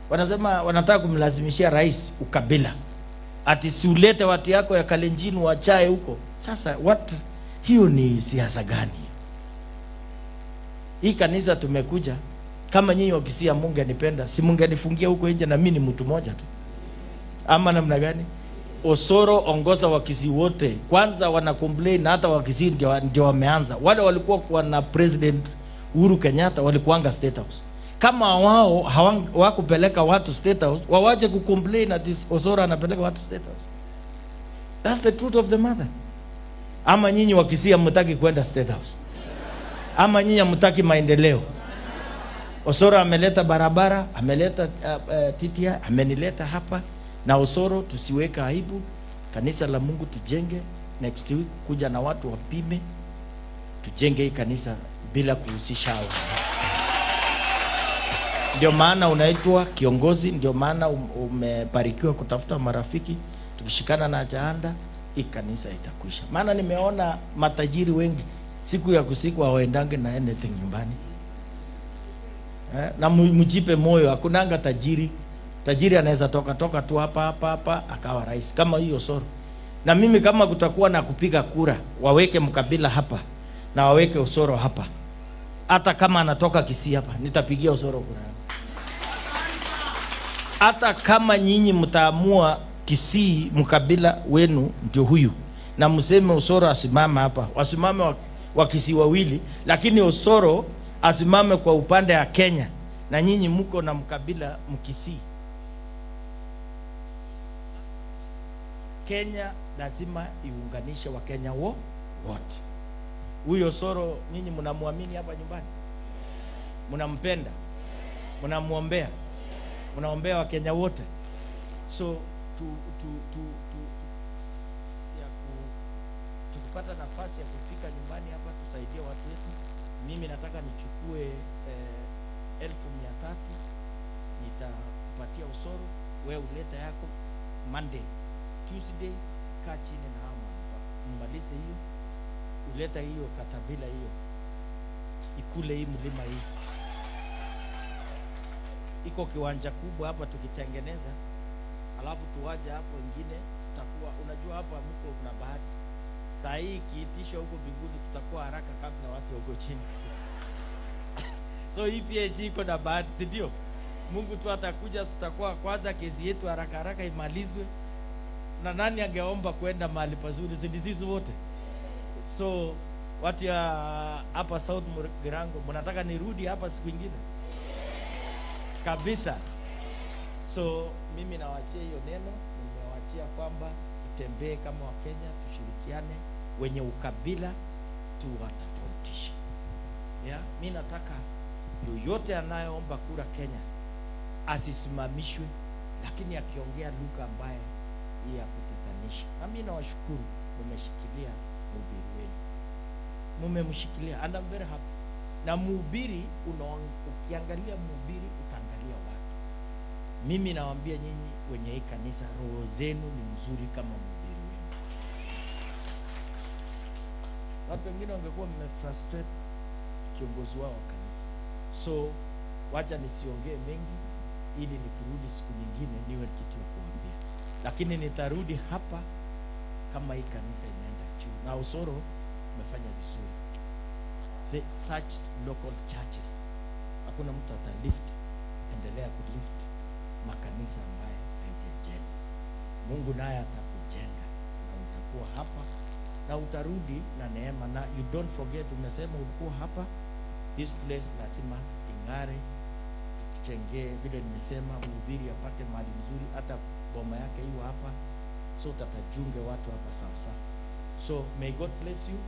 Wanasema wanataka kumlazimishia rais ukabila, ati siulete watu yako ya Kalenjin wachae huko. Sasa what, hiyo ni siasa gani? Hii kanisa tumekuja kama nyinyi wa Kisii mungenipenda, si mungenifungia huko nje, na mimi ni mtu mmoja tu, ama namna gani? Osoro ongoza Wakisii wote kwanza, wana complain na hata Wakisii ndio wameanza. Wale walikuwa kwa na President Uhuru Kenyatta walikuanga State House. Kama wao hawakupeleka watu State House, wawache kucomplain ati Osoro anapeleka watu State House. That's the truth of the matter. Ama nyinyi Wakisii hamtaki kwenda State House, ama nyinyi hamtaki maendeleo. Osoro ameleta barabara, ameleta TTI, amenileta hapa na Osoro, tusiweke aibu. Kanisa la Mungu tujenge next week, kuja na watu wapime, tujenge hii kanisa bila kuhusisha hao. Ndio maana unaitwa kiongozi, ndio maana umebarikiwa kutafuta marafiki. Tukishikana na Jaanda, hii kanisa itakwisha. Maana nimeona matajiri wengi siku ya kusiku hawaendange na anything nyumbani. Na mjipe moyo, hakunanga tajiri. Tajiri anaweza toka toka tu hapa hapa hapa akawa rais kama hiyo Osoro. Na mimi kama kutakuwa na kupiga kura, waweke mkabila hapa na waweke Osoro hapa. Hata kama anatoka Kisii hapa, nitapigia Osoro kura. Hata kama nyinyi mtaamua Kisii mkabila wenu ndio huyu, na mseme Osoro asimame hapa, wasimame wa Kisii wawili, lakini Osoro asimame kwa upande ya Kenya, na nyinyi mko na mkabila Mkisii. Kenya lazima iunganishe Wakenya wote. Huyo Osoro nyinyi mnamwamini hapa nyumbani? Mnampenda? Mnamuombea? Mnaombea Wakenya wote? So tu, tu, tu, tu, tu, ya ku, tukipata nafasi ya kufika nyumbani hapa tusaidie watu wetu. Mimi nataka nichukue 300,000 nitakupatia Osoro, wewe ulete yako Monday, Tuesday, kaa chini na hao mmalize hiyo, uleta hiyo katabila hiyo ikule hii mlima hii. Iko kiwanja kubwa hapa tukitengeneza, alafu tuwaje hapo wengine, tutakuwa unajua hapa mko na bahati. Saa hii ikiitishwa huko mbinguni tutakuwa haraka kabla watu huko chini. So hii PAG iko na bahati, si ndio? Mungu tu atakuja, tutakuwa kwanza kesi yetu haraka haraka imalizwe. Na nani angeomba kwenda mahali pazuri? Si sisi wote? So watu ya hapa South Mugirango, mnataka nirudi hapa siku nyingine kabisa? So mimi nawaachia hiyo neno, nimewaachia kwamba tutembee kama Wakenya, tushirikiane, wenye ukabila tuwatofautishe. Yeah? Mi nataka yoyote anayeomba kura Kenya asisimamishwe, lakini akiongea lugha ambaye ya kutatanisha. Na mimi nawashukuru, mmeshikilia mhubiri wenu, mmemshikilia, and I'm very happy. Na mhubiri, ukiangalia mhubiri utaangalia watu. Mimi nawaambia nyinyi wenye hii kanisa, roho zenu ni mzuri kama mhubiri wenu. Watu wengine wangekuwa mmefrustrate kiongozi wao wa kanisa. So wacha nisiongee mengi, ili nikirudi siku nyingine niwe kitu ya kuambia. Lakini nitarudi hapa kama hii kanisa inaenda juu. Na Osoro umefanya vizuri. the such local churches. Hakuna mtu atalift, endelea kulift makanisa ambaye haijajengwa. Mungu naye atakujenga na utakuwa hapa na utarudi na neema, na you don't forget, umesema ulikuwa hapa, this place lazima ing'are, tuchengee vile nimesema, mhubiri apate mahali mzuri, hata boma yake iwe hapa, so that ajunge watu hapa sawa sawa. So may God bless you.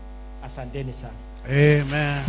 Asanteni sana. Amen.